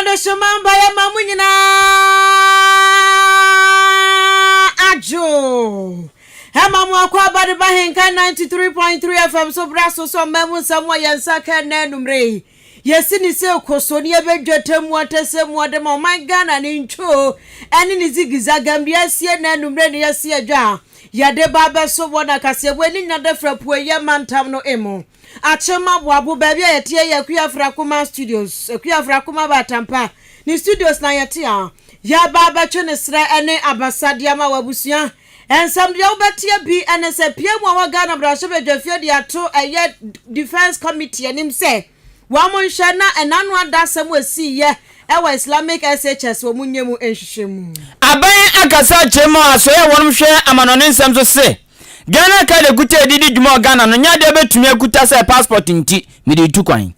dehyema mba yɛma mo nyinaa adwo. Ɛma mo akɔ aba de ba Henka 93.3 FM so bra so sɛ ɔman mu nsɛm wɔ yɛn nsa ka ɛnnɛ anumere yi. Yɛsi ne sɛ koso ne yɛbɛdwa tamu atɛsɛ mu ɔde ma ɔman Ghana ne ntwoo ɛne ne zigizagam deɛ asie ɛnnɛ anumere ne yɛsi adwa a yɛde ba abɛso wɔ na kaseɛbɔ ani nyina da firi apueeɛ mantam no emu. Akyem Aboabo, baabi a yɛteɛ yɛ Akua Afrakoma Studios, Akua Afrakoma Baatampa ne studios na yɛte a yɛreba abɛtwe ne serɛ ne abasa de ama w'abusua. Nsɛm deɛ wobɛteɛ bi ne sɛ pie mu a wɔ Ghana mmarahyɛbadwafie de ato ɛyɛ Defence Committee anim sɛ wɔn nhwɛ na ɛnano ada asɛm a ɛsiiɛ ɛwɔ Islamic SHS wɔn nyɛ mu nhwehwɛmu. Aban akasa akyerɛ mu asɔe a wɔnom hwɛ amanɔne nsɛm so se Ghana card akuta a yɛde di dwuma wɔ Ghana no nyɛ adeɛ a wobɛtumi akuta sɛ passport nti mede retu kwan.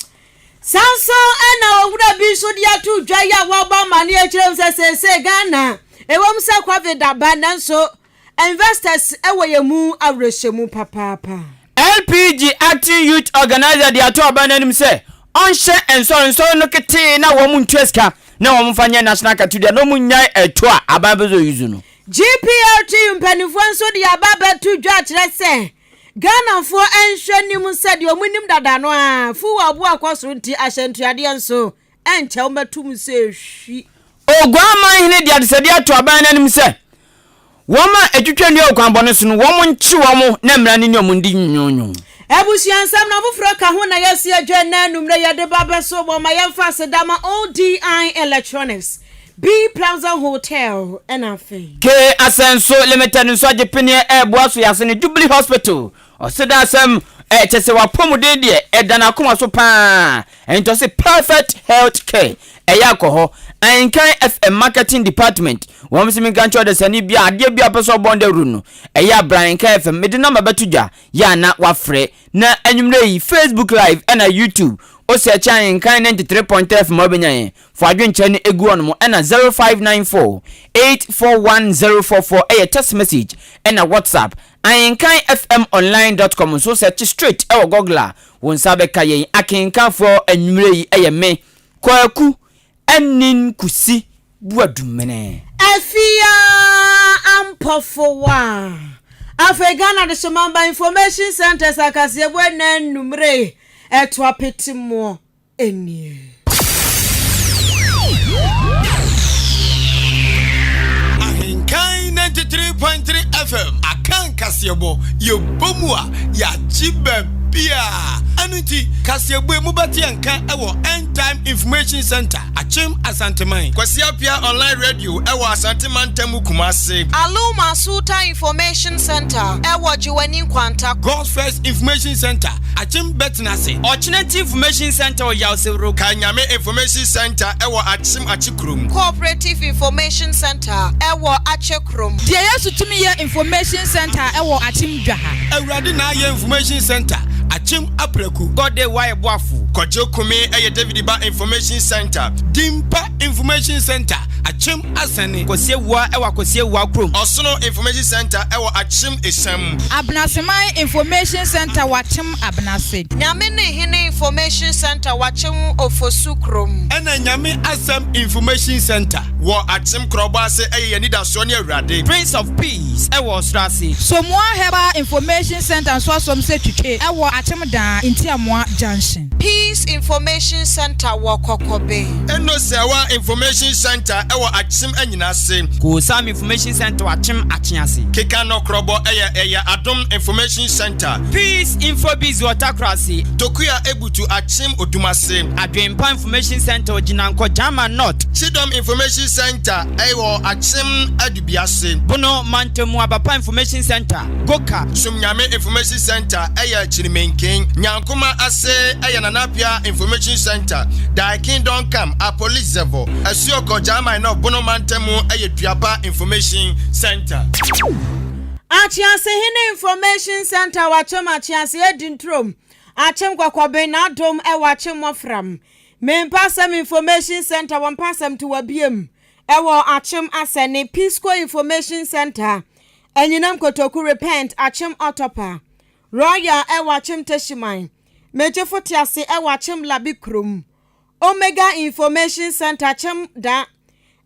Saa nso na owura bi nso de ato dwa yi a wɔabɔ amanneɛ kyerɛ mu sɛ seesei Ghana, ɛwom sɛ Covid aba nanso investors wɔ yɛn mu awerɛhyɛmu papaapa. LPG Acting Youth Organiser de ato aban no anim sɛ ɔnhyɛ nsɔrensɔre no ketee na wɔn ntua sika na wɔn mfa nyɛ National Cathedral na wɔn nnyae ɛto a aban pɛ sɛ ɔyi so no. GPRTU mpanimfoɔ nso de aba abɛto dwa akyerɛ sɛ Ghanafoɔ nhwɛ nnim sɛ deɛ wɔn nim dada no ara, fuel aboɔ akɔ soro nti ahyɛntuadeɛ nso ɛnkyɛ wɔn bɛto mu sɛ hwi. Oguamman hene de adesrɛdeɛ ato aban no anim sɛ wɔn a ɛtwitwa nnua wɔ kwan bɔne so no, wɔn nkye wɔn na mmara no ne wɔn ndi nwonwonwo. Abusua nsɛm na foforɔ ka ho na yɛasi adwa nnɛ anummerɛ yɛde ba bɛso mo ma yɛmfa aseda ma ODI Electronics, B Plaza Hotel ɛna afei. K Asɛnso Limited nso agye peneɛ ɛreboa so yɛase no Jubilee Hospital ɔseda asɛm ɛkyɛ sɛ wapɔmuden deɛ ɛda n'akoma so paa ɛnti ɔse perfect health care ɛyɛ akɔ hɔ Ahenkan FM marketing department wɔn se menka nkyerɛ ɔdasani bi a adeɛ bi a ɔpɛ sɛ ɔbɔn dawuro no ɛyɛ abra Ahenkan FM mede number bɛto dwa yɛ a na wafrɛ na anwummerɛ yi Facebook live ɛna YouTube o search Ahenkan 93.3 FM a wobɛnya yɛn Fa w'adwenkyerɛ no gu hɔnom ɛna 0594 841 044 ɛyɛ text message ɛna WhatsApp. Ahenkan FM online dot com nso search straight ɛwɔ Google a wo nsa bɛka yɛn. Akenkanfoɔ anwummerɛ yi ɛyɛ me, Kwaku Anin Kusi Boadumene. Afia Ampɔfowa. Afei Ghana Adehyemamba Information Centres akaseɛbɔ ɛnnɛ anwummere ɛto apete moɔ. nie. Ahenkan 93.3 FM Akan kaseɛbɔ yɛbɔ mu a yɛagye baabiaa ɛno nti kaseɛbɔ yi mobɛte yɛn nka ɛwɔ End Time Information Center Akyem Asanteman. Kwasi Appiah Online Radio ɛwɔ Asante Mantam mu Kumase. Aluma Sultan Information Center ɛwɔ Gyewane Nkwanta. God's First Information Center Akyem Bɛtenase. Ɔkyenati Information Centre wɔ Yawsewuro. Kanyame Information Centre wɔ Akyem Akyekrom. Cooperative Information Centre wɔ Akyekrom. Deɛ Yesu Tumi Yɛ Information Centre wɔ Akyem Dwaha. Awurade Na Ayɛ Information Centre, Akyem Apraku. God Day Wayɛ Boafo. Kwadwo Kumi yɛ David Ba Information Centre. Dimpa Information Centre, Akyem Asɛne. Kwasi Awuah wɔ Akwasi Awuah kurom. Ɔsono Information Centre wɔ Akyem Esiam. Abenaseman Information Centre wɔ Akyem Abenase. Nyame ne Hene Information Centre wɔ Akyem Ofosu kurom. Ɛna Nyame Asɛm Information Centre wɔ Akyem Korɔbɔ ase ɛyɛ yɛn anidasoɔ ne Awurade. Prince of Peace wɔ Ɔsoro ase. Somoa Herbal Information Centre nso asɔm sɛ twitwe wɔ Akyem Daa, Ntiamoa Junction. Peace Information Centre wɔ Kɔkɔbe. Enosewa Information Centre wɔ Akyem Anyinase. Koosam Information Centre wɔ Akyem Akyease. Keka Nɔkorɔbɔ yɛ ɛyɛ Adom Information Centre. Peace Info Biz wɔ Takorase. Tokua Ebutu Akyem Odumase. Adwenpa Information Centre wɔ Gyinankɔ, Gyama North. Kyidɔm Information Centre wɔ Akyem Adubiase. Bono Mantamu Abapa Information Centre, Goka. Somnyame Information Centre yɛ Kyirimenken. Nyankoma ase yɛ Nana Appiah Information Centre, Thy Kingdom Come, Apolizevo. Asuokɔ, Gyama North, Bono Mantamu yɛ Duapa Information Centre. Akyeasehene Information Centre wɔ Akyem Akyease Adinturom, Akyem Kɔkɔben, N'Adom wɔ Akyem Mmɔfram, Me Mpasɛm Information Centre wɔ Mpasɛm Towabiam wɔ Akyem Asɛne, Pisco Information Centre, Anyinam Kotoku Repent, Akyem Ɔtɔpa, Royal wɔ Akyem Tehyiman, Megyefo Tease wɔ Akyem Labi Kurom. Omega Information Centre Akyem Da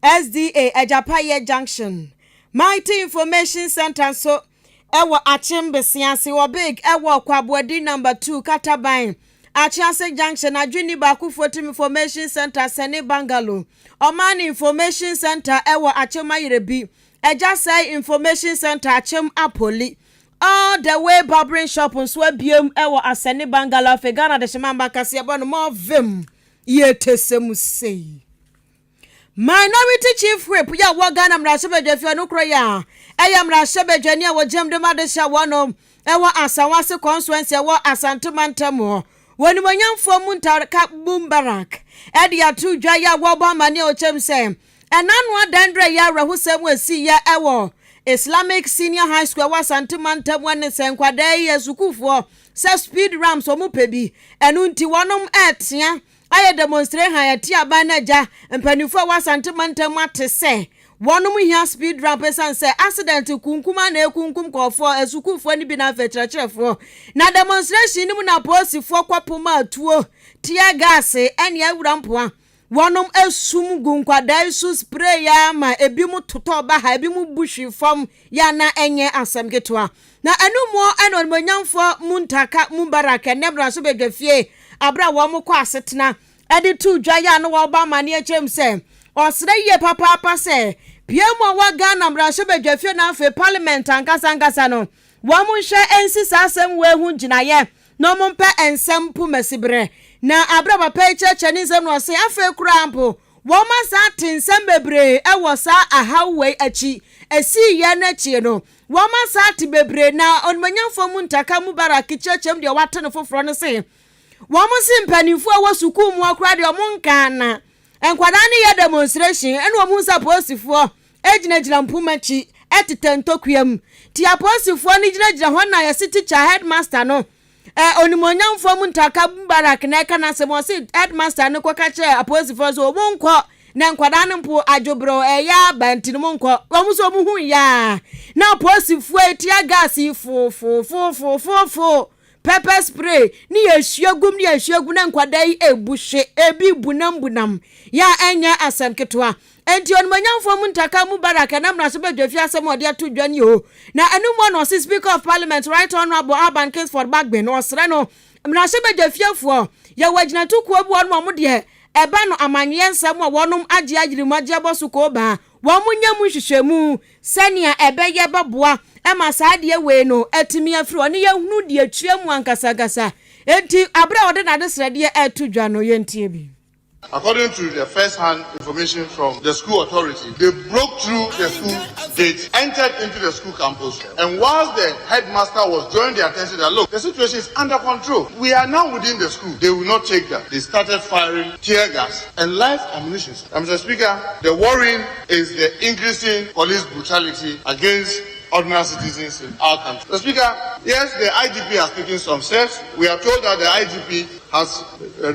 SDA Agyapayɛ Junction, Mighty Information Centre nso wɔ Akyem Besease, wɔ Big wɔ Kwaboadi Number 2 Kataban, Akyease Junction, Adwinni Baakofoɔ Team Information Centre Sɛne Bungalow, Ɔman Information Centre wɔ Akyem Ayerebi, Agyasɛe Information Centre Akyem Apoli, All the way barbering shop nso abiem wɔ Asɛne Bungalow afei Ghana Adehyema Mma Kaseɛbɔ no more vim yie te sɛ mu sei. Minority Chief Whip yɛ a wɔ Ghana mmarahyɛbadwafie no koro yɛ a ɛyɛ mmarahyɛbadwani a wɔgyam de ma adehyɛ wɔnom ɛwɔ Asawase constituency ɛwɔ Asante mantam hɔ. Wɔnimonyamfoɔ Muntaka Mubarak ɛde ato dwa yɛ a wɔbɔ amanneɛ a ɔkyɛm sɛ Ɛna ano adan-berɛ yɛ awerɛhosɛm a ɛsiiɛ wɔ Islamic Senior High School ɛwɔ Asante mantam ɛne sɛ nkwadaa yi yɛ sukuufoɔ sɛ speed ramps wɔn pɛ bi ɛno nti wɔnom ɛretea ayɛ demonstrahan atia aban no agya mpanimfoɔ ɛwɔ Asante mantam ate sɛ wɔnom hia speed ramp ɛsiane sɛ accident kunkum a na ɛkunkum kɔɔfoɔ asukuufoɔ no bi na afei kyerɛkyerɛfoɔ na demonstration no mu na apolisifoɔ kɔpoma atuo tear gas ɛne awura mpoa Wɔnom sum gu nkwadaa yi so spray ara ma ebinom totɔ ba ha, ebinom bu hwe fam, yɛ a na ɛnyɛ asɛm ketewa. Na ɛno mu ɛna Onimuonyamfoɔ Muntaka Mubarak ɛnɛ mmarahyɛbadwafie abere a wɔn kɔ asetena ɛde to dwa yɛ a na wɔbɔ amaneɛ kyerɛ mu sɛ ɔsrɛ yie papaapa sɛ pie mu a wɔ Ghana mmarahyɛbadwafie na afei parliament ankasa ankasa no wɔn nhwɛ nsi saa asɛm wei ho gyinaeɛ na wɔmpɛ nsɛm mpo mmasi berɛ. Na aberɛ a papa yi kyerɛkyerɛ ne nsɛm no ɔse afei koraa mpo wɔasan ate nsɛm bebree wɔ saa ahaw wei akyi. Ɛsiiɛ no akyie no wɔasan ate bebree na Onimuonyamfoɔ Muntaka Mubarak kyerɛkyerɛ mu deɛ wate no foforɔ no se wɔn se mpanimfoɔ a wɔ sukuu mu hɔ koraa deɛ wɔn nkaa na nkwadaa no yɛ demonstration ɛna wɔn hu sɛ apolisifoɔ gyinagyina mpoma akyi tetɛ ntokua mu. Nti apolisifoɔ no gyinagyina hɔ na yɛse teacher headmaster no eh, onimuonyamfoɔ Muntaka Mubarak na ɛka n'asɛm ɔse headmaster no kɔka kyerɛ apolisifoɔ sɛ wɔn nkɔ na nkwadaa no mpo adwobrɛw ɛyɛ aba nti no mo nkɔ. Wɔn nso wɔn hu yaa na apolisifoɔ yi tear gas yi fofofofofofofoɔ Pepper spray ne yɛsua gum ne yɛsua gum na nkwadaa yi ebu hwe ebi bunam bunam yɛ a ɛnyɛ asɛm ketewa. Enti Onimuonyamfoɔ Muntaka Mubarak ɛnam mmarahyɛ badwafie asɛm a ɔde ato dwa nie o. Na ɛno mu na ɔse Speaker of Parliament Right Honourable Alban Kingsford Bagbin ɔsrɛ no mmarahyɛ badwafiefoɔ yɛwɔ agyinatukuo bi wɔnom a wɔn deɛ ɛba no amanneɛ nsɛm a wɔnom agye ayere mu agye abɔ so koobaa wɔn nyɛ mu nhwehwɛmu sɛnea ɛbɛyɛ bɛboa ma saa adeɛ wei no atumi afiri hɔ ne yɛhunu deɛ ɛtua mu ankasa ankasa. Enti abere a ɔde n'adesrɛdeɛ ɛreto dwa no, yɛntie bi. According to the first-hand information from the school authority, they broke through the school gate, entered into the school campus, and whilst the headmaster was drawing their attention that, look, the situation is under control, we are now within the school, they will not take that. They started firing tear gas and live ammunition. And Mr. Speaker, the worrying is the increasing police brutality against ordinary citizens in our country. Mr. Speaker, yes, the IGP has taken some steps. We are told that the IGP has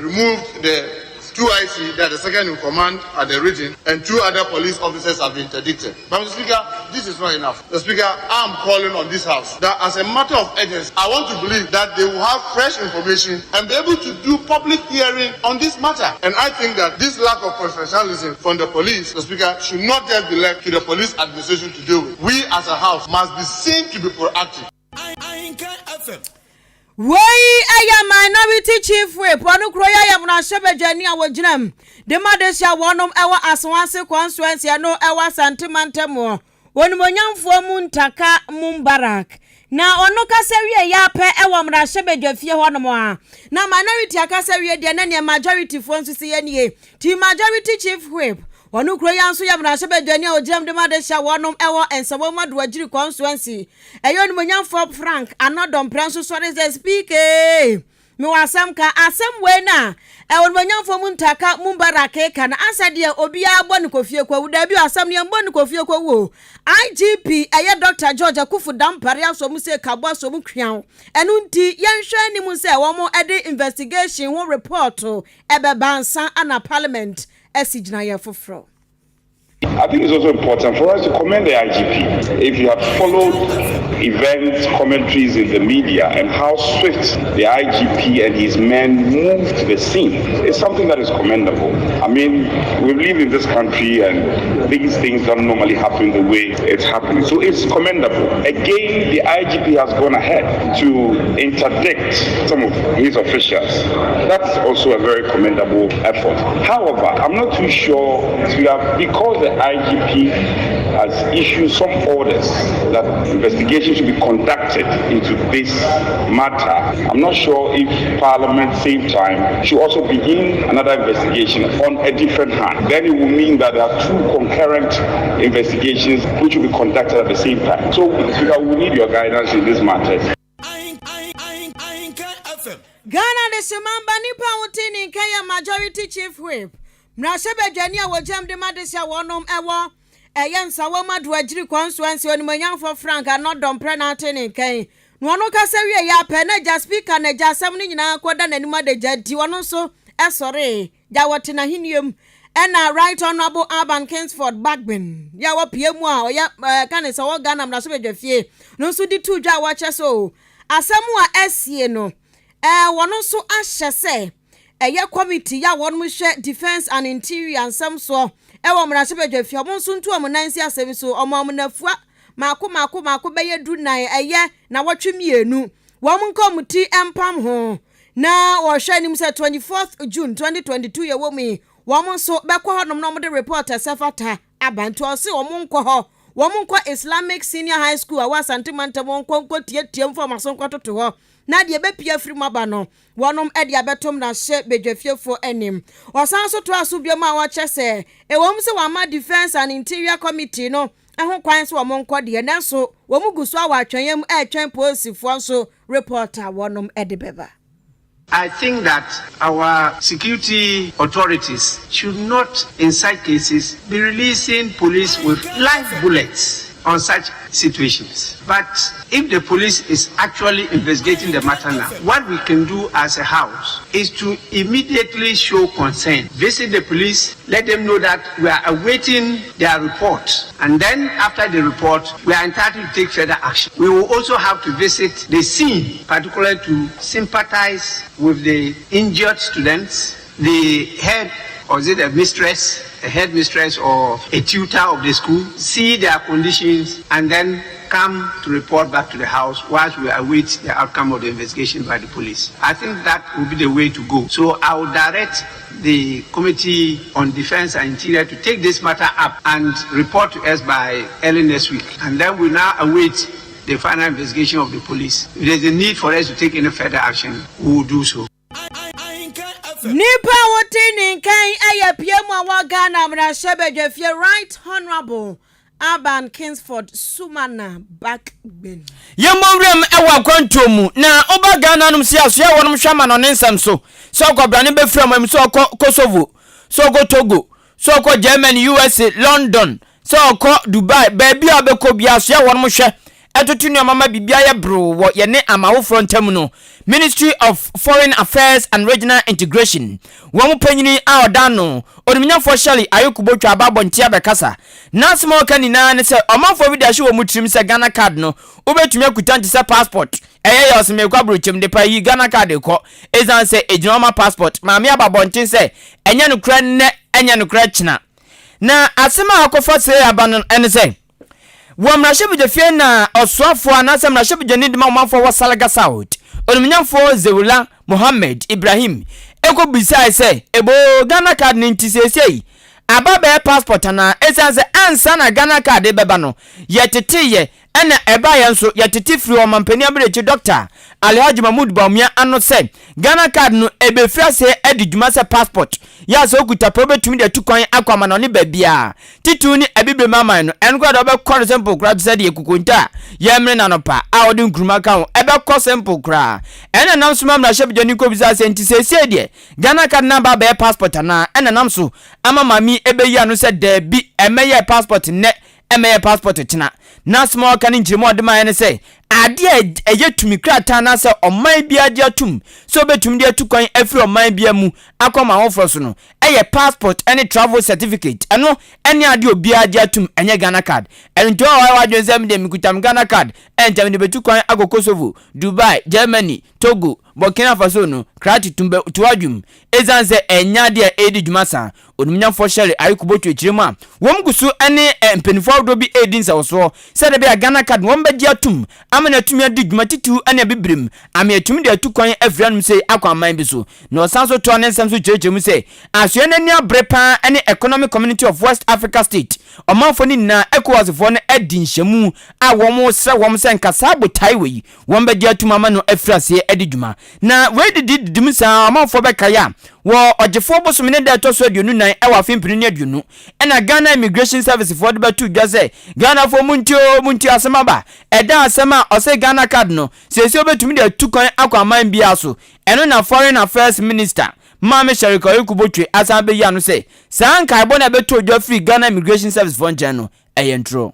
removed the 2IC, that the second in command at the region, and two other police officers have been interdicted. But Mr. Speaker, this is not enough. Mr. Speaker, I am calling on this house that as a matter of urgency, I want to believe that they will have fresh information and be able to do public hearing on this matter. And I think that this lack of professionalism from the police, Mr. Speaker, should not just be left to the police administration to deal with. We as a house must be seen to be proactive. Wei ɛyɛ Minority Chief Whip, ɔno kuro yɛ yɛ mmarahyɛbadwani a wɔgyina mu de ma de hyɛ wɔnom ɛwɔ Asawase constituency ɛno ɛwɔ Asante mantam hɔ, Onimuonyamfoɔ Muntaka Mubarak. Na ɔno kasa wie yɛ apɛ ɛwɔ mmarahyɛbadwafie hɔnom a na minority akasa wie deɛ na neɛ majority foɔ nso si yɛ nie. Ti Majority Chief Whip, ɔno kuro yɛ nso yɛ mmarahyɛbadwani a wɔgyina mu de ma de hyɛ wɔnom ɛwɔ Nsawam Adoagyiri constituency, ɛyɛ Onimuonyamfoɔ Frank Anɔdɔmprɛ nso sɔre sɛ, Speaker, mewɔ asɛm ka. Asɛm wei no a Onimuonyamfoɔ Muntaka Mubarak ka no asɛ deɛ obiara bɔ ne kofie kwawu. Daabi, asɛm no yɛmbɔ ne kofie kwawu o. IGP ɛyɛ Dr George Akuffo Dampare asɔ mu sɛ kabo asɔ mu kweaw, ɛno nti yɛnhwɛ anim sɛ wɔn de investigation ho report ɛbɛba ansa ana parliament asi gyinaeɛ foforɔ. I think it's also important for us to commend the IGP. If you have followed events, commentaries in the media, and how swift the IGP and his men moved to the scene, it's something that is commendable. I mean, we live in this country and these things don't normally happen the way it's happening. So it's commendable. Again, the IGP has gone ahead to interdict some of his officials. That's also a very commendable effort. However, I'm not too sure to have, because the IGP has issued some orders that investigation should be conducted into this matter. I'm not sure if Parliament, same time, should also begin another investigation on a different hand. Then it will mean that there are two concurrent investigations which will be conducted at the same time. So, Speaker, we need your guidance in these matters. Ghana Dehyemamba nipa a wote ne nka yɛ Majority Chief Whip, mmarahyɛbadwani a wɔgyam de ma dehye a wɔnom ɛwɔ ɛyɛ Nsawam Adoagyiri Constituency, Onimuonyamfoɔ Frank Annor Dompreh na ate ne nkan. Na ɔno kasa wie yɛ apɛ na agya Speaker na agya asɛm no nyinaa kɔda n'anim adagya, nti ɔno nso ɛsɔre gya wɔte n'ahenniam. Ɛna Right Honourable Alban Kingsford Bagbin yɛ a wɔpie mu a ɔyɛ ka ne sɛ ɔwɔ Ghana mmarahyɛbadwa fie no nso de to dwa a wɔkyɛ so asɛm a ɛsie no, wɔn nso ahyɛ sɛ ɛyɛ committee yɛ a wɔn hwɛ defence and interior nsɛm soɔ ɛwɔ mmarahyɛbadwa fie, wɔn nso nto wɔn nan si asɛm so. Wɔn amunafua maako maako maako bɛyɛ 14, ɛyɛ na wɔtwe 2, wɔn nka wɔn ti mpam ho na wɔhwɛ anim sɛ 24th June 2022 yɛ wɔ mu yi, wɔn nso bɛkɔ hɔnom na wɔde report ɛsɛ fata aba. Nti ɔsi wɔn nkɔ hɔ, wɔn nkɔ Islamic Senior High School a wɔ Asante Mantam, wɔn nkɔ nkɔ tietie mfɔm aso nkɔ toto hɔ na deɛ ɛbɛpia firi mu aba no, wɔnom de abɛtom na hyɛ badwafiefoɔ anim. Ɔsan so toa so biom a wɔkyɛ sɛ ɛwɔ mu sɛ wɔama Defence and Interior Committee no ho kwan sɛ wɔn nkɔ deɛ, nanso wɔn gu so a wɔatwɛn mu ɛretwɛn polisifoɔ nso report a wɔnom de bɛba. I think that our security authorities should not, in such cases, be releasing police with live bullets on such situations. But if the police is actually investigating the matter now, what we can do as a house is to immediately show concern, visit the police, let them know that we are awaiting their report. And then after the report, we are entitled to take further action. We will also have to visit the scene, particularly to sympathize with the injured students, the head, or is it a mistress, a headmistress or a tutor of the school, see their conditions, and then come to report back to the house whilst we await the outcome of the investigation by the police. I think that will be the way to go. So I will direct the Committee on Defense and Interior to take this matter up and report to us by early next week. And then we now await the final investigation of the police. If there's a need for us to take any further action, we will do so. Nipa a wote ne nkan yɛ pie mu a wɔ Ghana mmarahyɛbadwafie, Right Honourable Alban Kingsford Sumana Bagbin. Yɛmmɔ nwuram wɔ akwantuo mu na woba Ghana nom si asoɛ wɔnom hwɛ ama no ne nsɛm so sɛ ɔkɔ brane bɛfiri ɔma mu, sɛ ɔkɔ Kosovo, sɛ ɔkɔ Togo, sɛ ɔkɔ Germany, USA, London, sɛ ɔkɔ Dubai, baabi a ɔbɛkɔ bi, asoɛ wɔnom hwɛ ɛtoto nneɛma ma biribi ayɛ boroo wɔ yɛne amawoforɔ ntam no. Ministry of Foreign Affairs and Regional Integration wɔn mu panyini a ɔda no, Onimnyafoɔ Shirley Ayorkor Botchwey, aba abɔnten abɛkasa. N'asɛm a ɔka nyinaa ne sɛ ɔmanfoɔ bi de ahyɛ wɔn mu tirim sɛ Ghana Card no wobɛtumi akuta nte sɛ passport. Ɛyɛ yɛ ɔsɛ mekɔ aburokyɛm de pa yi Ghana Card kɔ, ɛsiane sɛ ɛgyina ɔma passport. Maame aba abɔnten sɛ ɛnyɛ nokorɛ nnɛ, ɛnyɛ nokorɛ kyena. Na asɛm a akɔfa sɛ aba no ɛne sɛ wɔ mmarahyɛbadwafie na ɔsoafoɔ anaasɛ mmarahyɛbadwani de ma ɔmanfoɔ wɔ Salaga South, Onimnyamfoɔ Zewula Mohammed Ibrahim, ɛkɔ bisae sɛ ebo Ghana Card no nti seesei aba bɛyɛ passport anaa, ɛsiane sɛ ansa na Ghana Card bɛba no yɛteteyɛ, ɛna ɛbaeɛ nso yɛtete firi ɔmampanin abirekyi Dr Alhaji Mahmood Bawumia ano sɛ Ghana Card no ɛbɛfiri aseɛ adi dwuma sɛ passport yɛ a sɛ wokuta pɛ wobɛtumi de atu kwan akɔ amanɔne baabiaa, titiriw ne Abibirem aman no. Ɛno koraa de wobɛkɔ no simple koraa te sɛ deɛ kokonta a yɛmmere n'anɔpa a wɔde nkuruma ka ho, ɛbɛkɔ simple koraa. Ɛna nam so ma mmarahyɛbadwani kɔbisa sɛ nti seesei deɛ Ghana Card no aba abɛyɛ passport anaa? Ɛna nam so ama maame ɛbɛyi ano sɛ daabi, ɛmɛyɛ passport nnɛ, ɛmɛyɛ passport kyena. N'asɛm a ɔka ne nkyerɛmu a ɔde maeɛ ne sɛ, adeɛ a ɛyɛ tumi krataa anaasɛ ɔman biara gye atom sɛ wobɛtumi de atu kwan afiri ɔman biara mu akɔ ɔman foforɔ so no, ɛyɛ passport ne travel certificate. Ɛno ne adeɛ a obiara gye atom, ɛnyɛ Ghana card. Ɛno nti, ɔwɔ w'adwene sɛ medeɛ mekuta me Ghana card, ɛnkyɛ mede bɛtu kwan akɔ Kosovo, Dubai, Germany, Togo, Burkina Faso no, krakye tum bɛ to adwum. Esiane sɛ ɛnyɛ ade a ɛredi dwuma saa, Onimnyamfoɔ Shirley Ayuku Botwe kyerɛ mu a, wɔn gu so ne mpaninfoɔ ahodoɔ bi redi nsawɔsoɔ sɛdeɛ ɛbɛyɛ a Ghana Card no wɔn bɛgye atum ama no atumi adi dwuma titiriw ne abibirem ama yɛatumi de atu kwan afiri hanom sei akɔ aman bi so. Na ɔsan nso toa ne nsɛm so kyerɛkyerɛ mu sɛ asoɛe no ani abere paa ne Economic Community of West Africa State ɔmanfoɔ no nyinaa, ECOWAS foɔ no adi nhyɛmu a wɔresrɛ wɔn sɛ nka saa botae wei wɔbɛgye atum ama no afiri aseɛ adi dwuma. Na wei didi didi mu saa ara, ɔmanfoɔ bɛkae a, wɔ Ɔgyefoɔ bosome ne da a ɛtɔ so 24 wɔ afe 2020, ɛna Ghana Immigration Service foɔ de bɛtoo dwa sɛ, Ghanafoɔ montie oo, montie, asɛm aba. Ɛda asɛm a ɔse Ghana card no, seesei wobɛtumi de atu kwan akɔ aman biara so. Ɛno na Foreign Affairs Minister, Maame Sherika Oyeku Botwe asan abɛyi ano sɛ, saa nkaebɔ no a ɛbɛtoo dwa firii Ghana Immigration Service foɔ nkyɛn no, ɛyɛ ntorɔ.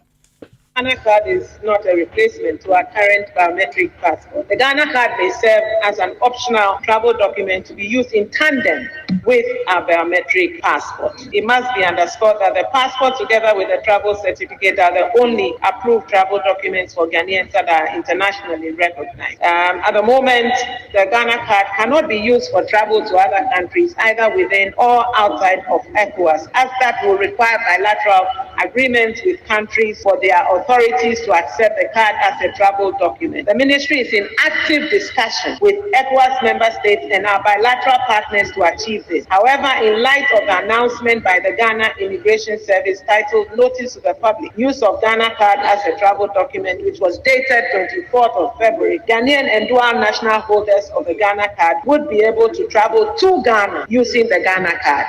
Ghana card is not a replacement to our current biometric passport. The Ghana card may serve as an optional travel document to be used in tandem with our biometric passport. It must be underscored that the passport together with the travel certificate are the only approved travel documents for Ghanaians that are internationally recognized. Um, at the moment, the Ghana card cannot be used for travel to other countries, either within or outside of ECOWAS, as that will require bilateral agreements with countries for their authorities to accept the card as a travel document. The ministry is in active discussion with ECOWAS member states and our bilateral partners to achieve this. However, in light of the announcement by the Ghana Immigration Service titled Notice to the Public, Use of Ghana Card as a Travel Document, which was dated 24th of February, Ghanaian and dual national holders of the Ghana Card would be able to travel to Ghana using the Ghana Card.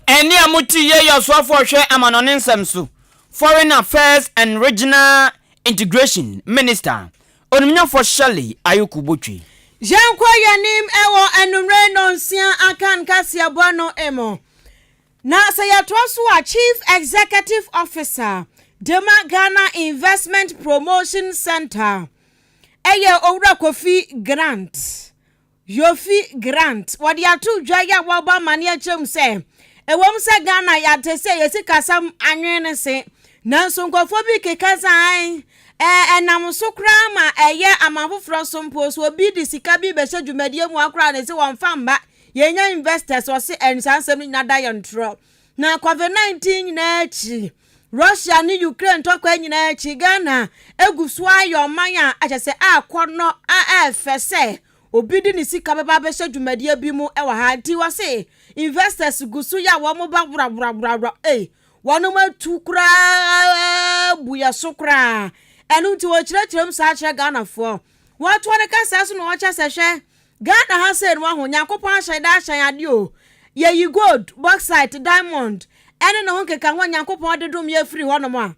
Ɛnne a mote yi yɛ Ɔsoafo a ɔhwɛ Amanɔne Nsɛm so, Foreign Affairs and Regional Integration Minister, Onimnyafo Shirley Ayoku Botwe. Yɛnkɔ yɛn anim wɔ anwummere nnɔnsia Akan kaseɛbɔ no mu. Na sɛ yɛtoa so a, Chief Executive Officer de ma Ghana Investment Promotion Centre yɛ Owura Kofi Grant. Yofi Grant, wɔde ato dwa yi a wɔrebɔ amanneɛ kyerɛ mu sɛ, ɛwom sɛ Ghana yɛate sɛ yɛn sikasɛm anwene ne se, nanso nkurɔfoɔ bi keka sɛ ae, ɛnam so koraa ma ɛyɛ aman foforɔ so mpo, so obi de sika bi bɛhyɛ dwumadie mu a koraa ne se wɔmfa mma, yɛnya investors, ɔse ɛn saa nsɛm no nyinaa da yɛn ntorɔ. Na COVID-19 nyinaa akyi, Russia ne Ukraine ntɔkwa nyinaa akyi, Ghana egu so ayɛ ɔman a ɛkyɛ sɛ akɔnnɔ a ɛfɛ sɛ obi de ne sika bɛba abɛhyɛ dwumadie bi mu wɔ ha. Nti wɔse investors gu so yɛ a wɔn ba worɔworɔworɔ ei, wɔn atu koraa bu yɛ so koraa. Ɛno nti wɔkyerɛkyerɛ mu saa kyerɛ Ghanafoɔ. Wɔtoa ne kasa so na wɔkyɛ sɛ hwɛ, Ghana ha sei no waho, Nyankopɔn ahyɛ da ahyɛ yɛn adeɛ o. Yɛyi gold, bauxite, diamond, ɛne ne ho nkekaho a Nyankopɔn de dom yɛn firi hɔnom a,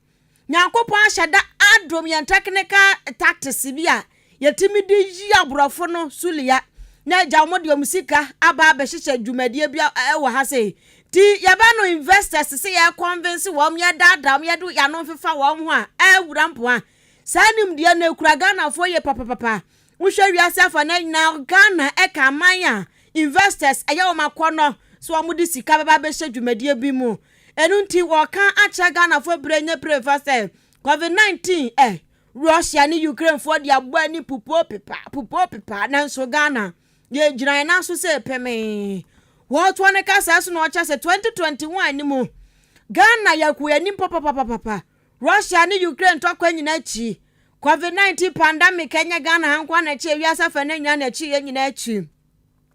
Nyankopɔn ahyɛ da adom yɛn technical tactics bi a yɛtumi de yi aborɔfo no sulia na agya wɔn de wɔn sika aba abɛhyehyɛ dwumadie bi wɔ ha sei. Nti yɛba no investors sɛ yɛ convince wɔn, yɛdaadaa wɔn, yɛde yɛn ano mfefa wɔn ho a, awura mpoa. Saa nimdeɛ no ekura Ghanafoɔ yie papapapa. Wohwɛ wiase afanan nyinaa, Ghana ɛka aman a investors ɛyɛ wɔn akɔnnɔ sɛ wɔn de sika bɛba abɛhyɛ dwumadie bi mu. Ɛno nti wɔka akyerɛ Ghanafoɔ bere nye bere fa sɛ Covid 19 ɛ, Russia ne Ukraine foɔ de abɔ ani pupuo pepa, pupuo pepa, nanso Ghana yɛgyina yɛn nan so sɛ pemee. Wɔtoa ne kasa so na ɔkyerɛ sɛ 2021 no mu Ghana yɛkɔ yɛn anim papapapapa. Russia ne Ukraine ntɔkwa nyinaa akyi, Covid 19 pandemic ɛnyɛ Ghana ha nko na ɛkyi, ewiase afa no nyinaa na ɛkyi yɛn nyinaa akyi.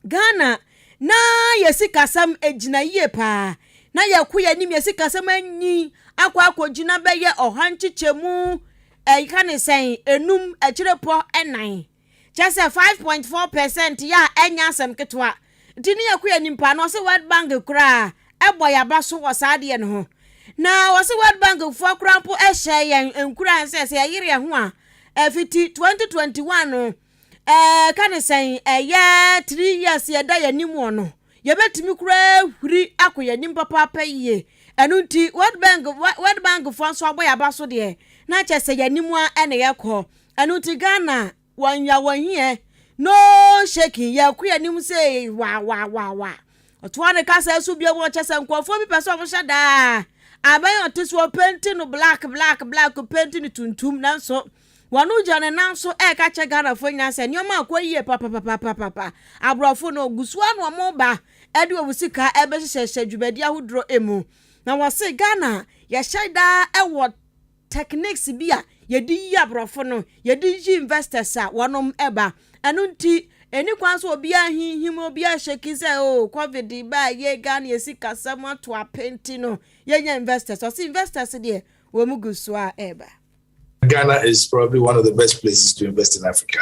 Ghana na yɛ sikasɛm egyina yie paa na yɛko yɛn anim yɛ sikasɛm anyi akɔ akɔgyina bɛyɛ ɔha nkyekyɛmu ɛka ne sɛn enum akyire pɔ ɛnan kyɛ sɛ 5.4% yɛ a ɛnyɛ asɛm ketewa nti ne yɛko yɛn anim paa na ɔse World Bank koraa ɛbɔ yɛn aba so wɔ saa adeɛ no ho na wɔse World Bank foɔ koraa mpo ɛhyɛ yɛn nkuran sɛ sɛ yɛyere yɛn ho a ɛfiti 2021 no Ɛɛ ka ne sɛn, ɛyɛ 3 years yɛda yɛn anim wɔ no, yɛbɛtumi koraa ahuri akɔ yɛn anim papaapa yie. Ɛno nti World Bank World Bank foɔ nso abɔ yɛn aba so deɛ na kyerɛ sɛ yɛn anim ara na yɛkɔ. Ɛno nti Ghana wɔn ya wɔn hiɛ no shaking yɛkɔ yɛn anim sei wa wa wa wa. Ɔtoa ne kasa so bio mu ɔkyɛ sɛ nkurɔfoɔ bi pɛ sɛ wɔhyɛ daa abɛn ɔte so ɔpenti no black black black penti no tuntum nanso wɔn gyina ne nan so ɛreka kyɛ Ghanafoɔ nyinaa sɛ nneɛma akɔ yie papapapapapa aborɔfo no gu so ano wɔn ba ɛde wɔn sika ɛbɛhyehyɛhyɛ dwumadi ahodoɔ emu na wɔse Ghana yɛhyɛ daa ɛwɔ techniques bi a yɛde yi aborɔfo no, yɛde yi investors a wɔnom ba. Ɛno nti, ɛni kwan sɛ obiara hinhim, obiara shake sɛ oh, COVID ba yɛ Ghana yɛ sikasɛm ato apenti no, yɛnya investors. Ɔse investors deɛ, wɔn gu so a ɛreba. Ghana is probably one of the best places to invest in Africa.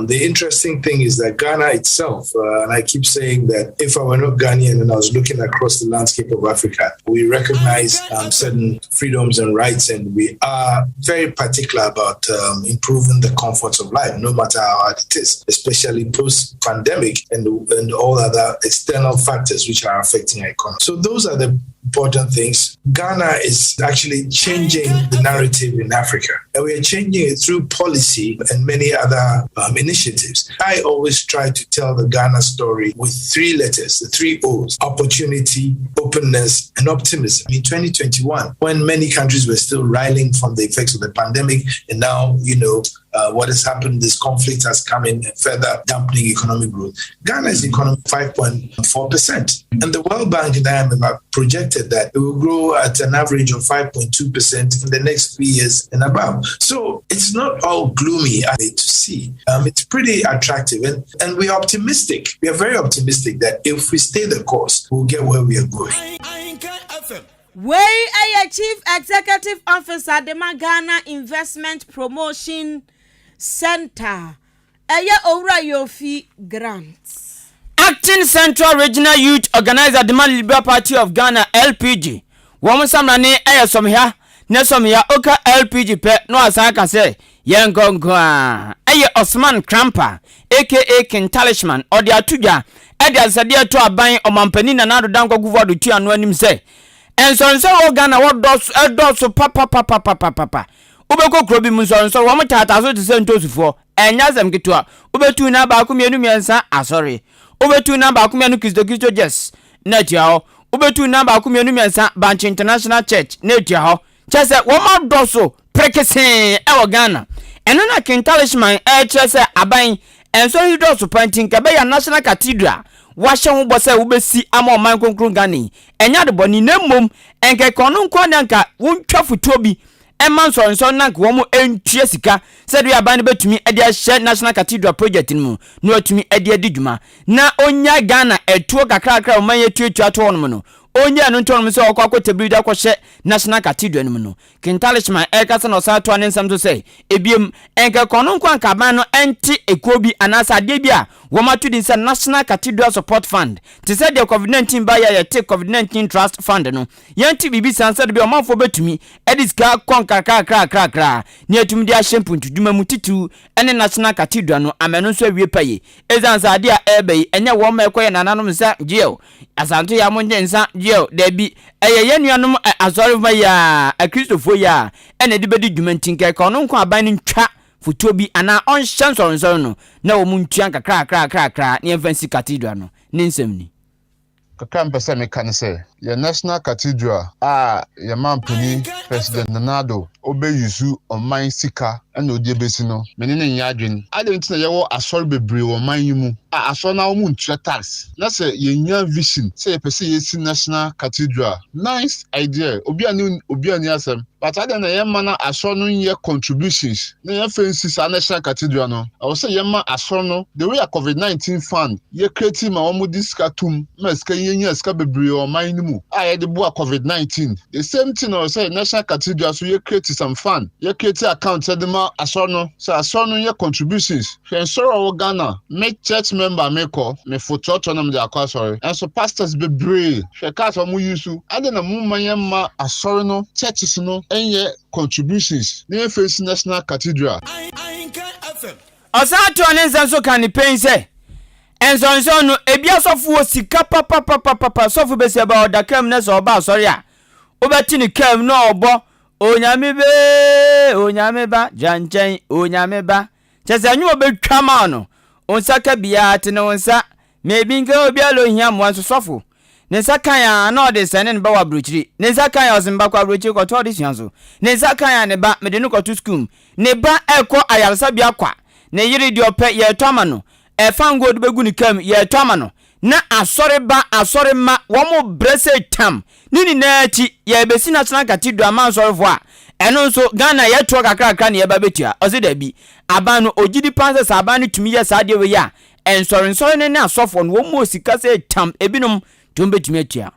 The interesting thing is that Ghana itself, and I keep saying that if I were not Ghanaian and I was looking across the landscape of Africa, we recognize certain freedoms and rights, and we are very particular about improving the comforts of life, no matter how hard it is, especially post-pandemic and all other external factors which are affecting our economy. So those are the important things. Ghana is actually changing the narrative in Africa, and we are changing it through policy and many other initiatives. I always try to tell the Ghana story with three letters, the three O's: opportunity, openness, and optimism. In 2021, when many countries were still riling from the effects of the pandemic, and now, what has happened, this conflict has come in further dampening economic growth. Ghana's economy 5.4%. And the World Bank and IMF have projected that it will grow at an average of 5.2% in the next 3 years and above. So it's not all gloomy to see. It's pretty attractive, and we are optimistic. We are very optimistic that if we stay the course, we'll get where we are going. Wei ɛyɛ Chief Executive Officer de ma Ghana Investment Promotion Center, ɛyɛ Owura Yofi Grant. Acting Central Regional Youth Organizer de ma Liberal Party of Ghana, LPG, wɔn nsamrane ɛyɛ Sɔmhia ne Sɔmhia oka LPG pɛ na wasan aka sɛ yɛn nkɔnkɔ a ɛyɛ Osman Krampa aka King Talishman, ɔde ato dwa ɛde asɛdeɛ to aban ɔmampanin Nana Addo Dankwa Akufo-Addo tua no anim sɛ nsɔnsɔn wɔ Ghana wɔdɔso ɛdɔso papapapapapa. Wobɛkɔ kuro bi mu, nsɔnsɔn wɔn taataa so te sɛ ntosufoɔ. Ɛnyɛ asɛm ketewa. Wobɛtu na baako, mmienu, mmiɛnsa asɔre, wobɛtu na baako, mmienu Kristo Kristo Jes na atua hɔ, wobɛtu na baako, mmienu, mmiɛnsa Banchi International Church na atua hɔ. Kyerɛ sɛ wɔn adɔso prekesee ɛwɔ Ghana. Ɛno na King Talishman ɛrekyerɛ sɛ aban nsɔre yi dɔso pa nti nka bɛyɛ National Cathedral wahyɛ ho bɔ sɛ wobɛsi ama ɔman kronkron Ghana yi, ɛnyɛ adebɔne, na mmom nkɛkɛ ɔno nko ne nka wontwa fotuo bi ɛma nsɔnsɔn na nka wɔn ntua sika sɛdeɛ aban no bɛtumi de ahyɛ National Cathedral project no mu na watumi de adi dwuma na onya Ghana ɛtuo kakrakra a ɔman yɛ tuatua to hɔnom no, onya ɛno nto hɔnom sɛ ɔkɔ akɔ tabiri de akɔhyɛ National Cathedral no mu no. King Talishman ɛrekasa na ɔsan toa ne nsɛm so sɛ ebiem nkɛkɔ no nko anka aban no ɛnte ekuo bi anaasɛ adeɛ bi a wɔn ato din sɛ National Cathedral Support Fund, te sɛ deɛ COVID-19 ba yɛ a yɛte COVID-19 Trust Fund no. Yɛnte biribi san sɛ de bi ɔmanfoɔ bɛtumi ɛde sika kɔ nkakrakrakrakra ne atumi de ahyɛ mpuntudwuma mu titiriw ɛne National Cathedral no ama ɛno nso awie pa yi, ɛsiane sɛ adeɛ a ɛreba yi ɛnyɛ wɔn ma ɛkɔyɛ nananom nsa gyeɛw Asanto yɛ mo nye nsa gyeɛw, daabi, ɛyɛ yɛn nuanom asɔrefa yi a Akristofoɔ yi a ɛna ɛde bɛdi dwuma. Nti nkɛkɛ ɔno nko aban no ntwa fotuo bi anaa ɔnhyɛ nsɔrensɔre no na wɔn ntua nkakrakrakrakra ne yɛmfa nsi cathedral no. Ne nsɛm ni. Kakra mpɛ sɛ meka ne sɛ yɛ National Cathedral a yɛ mampanin President Nana Addo ɔbɛyusu ɔman sika ɛna ɔde ebesi no, mene ne nyɛ adwene. Adɛn nti na yɛwɔ asɔre bebree wɔ ɔman yi mu a asɔre no wɔn ntua tax, na sɛ yɛnya vision sɛ yɛpɛ sɛ yɛsi National Cathedral, nice idea, obi a ne obi a ni asɛm, but adɛn na yɛma na asɔre no nyɛ contributions na yɛmfa nsi saa National Cathedral no? Ɛwɔ sɛ yɛma asɔre no the way a COVID-19 fund yɛ create ma wɔn de sika tum ma sika yɛnya sika bebree wɔ ɔman no mu a yɛde boa COVID-19, the same thing ɛwɔ sɛ National Cathedral so yɛ create some fund, yɛ create account yɛde ma asɔre no sɛ asɔre no yɛ contributions. Hwɛ nsɔre a ɔwɔ Ghana. Me church member, me kɔ me fo trɔtrɔ na me de akɔ asɔre, ɛnso pastors bebree, hwɛ cars a wɔn use. Ade na mo ma yɛn ma asɔre no, churches no nyɛ contributions na yɛn face National Cathedral. Ɔsan toa ne nsɛm so ka ne pɛn sɛ nsɔnsɔn no ebi asɔfo wɔ sika papapapapa. Sɔfo bɛsi ɛba ɔda kam na sɛ ɔba asɔre a Wobɛte ne kaa mu na ɔbɔ Onyame bee, Onyame ba, gya nkyɛn, Onyame ba. Kyerɛ sɛ nnwom a ɔbɛtwa ma wo no, wo nsa ka biara, te ne wo nsa. Maybe nka obiara ohia mmoa nso sɔfo. Ne nsa kan a na ɔde sɛne ne ba wɔ aburokyiri. Ne nsa kan a ɔse me ba kɔ aburokyiri kɔtɔ adesua nso. Ne nsa kan a ne ba mede no kɔto sukuu mu. Ne ba ɛkɔ ayaresabea kwa. Ne yere deɛ ɔpɛ yɛtɔ ama no. Ɛfa ngo ɔde bɛgu ne kaa mu yɛtɔ ama no. Na asɔre ba asɔre mma wɔn brɛ sɛ tam. Ne nyinaa akyi yɛrebɛsi National Cathedral ama asɔrefoɔ a ɛno nso Ghana yɛtoɔ kakrakra na yɛba bɛtua. Ɔse dabi. Aban no ɔgyidi paa sɛ sɛ aban no tumi yɛ saa adeɛ wei a Nsɔrensɔre no ne asɔfoɔ no, wɔn mu sika sɛ tam, ebinom nti wɔn bɛtumi atua.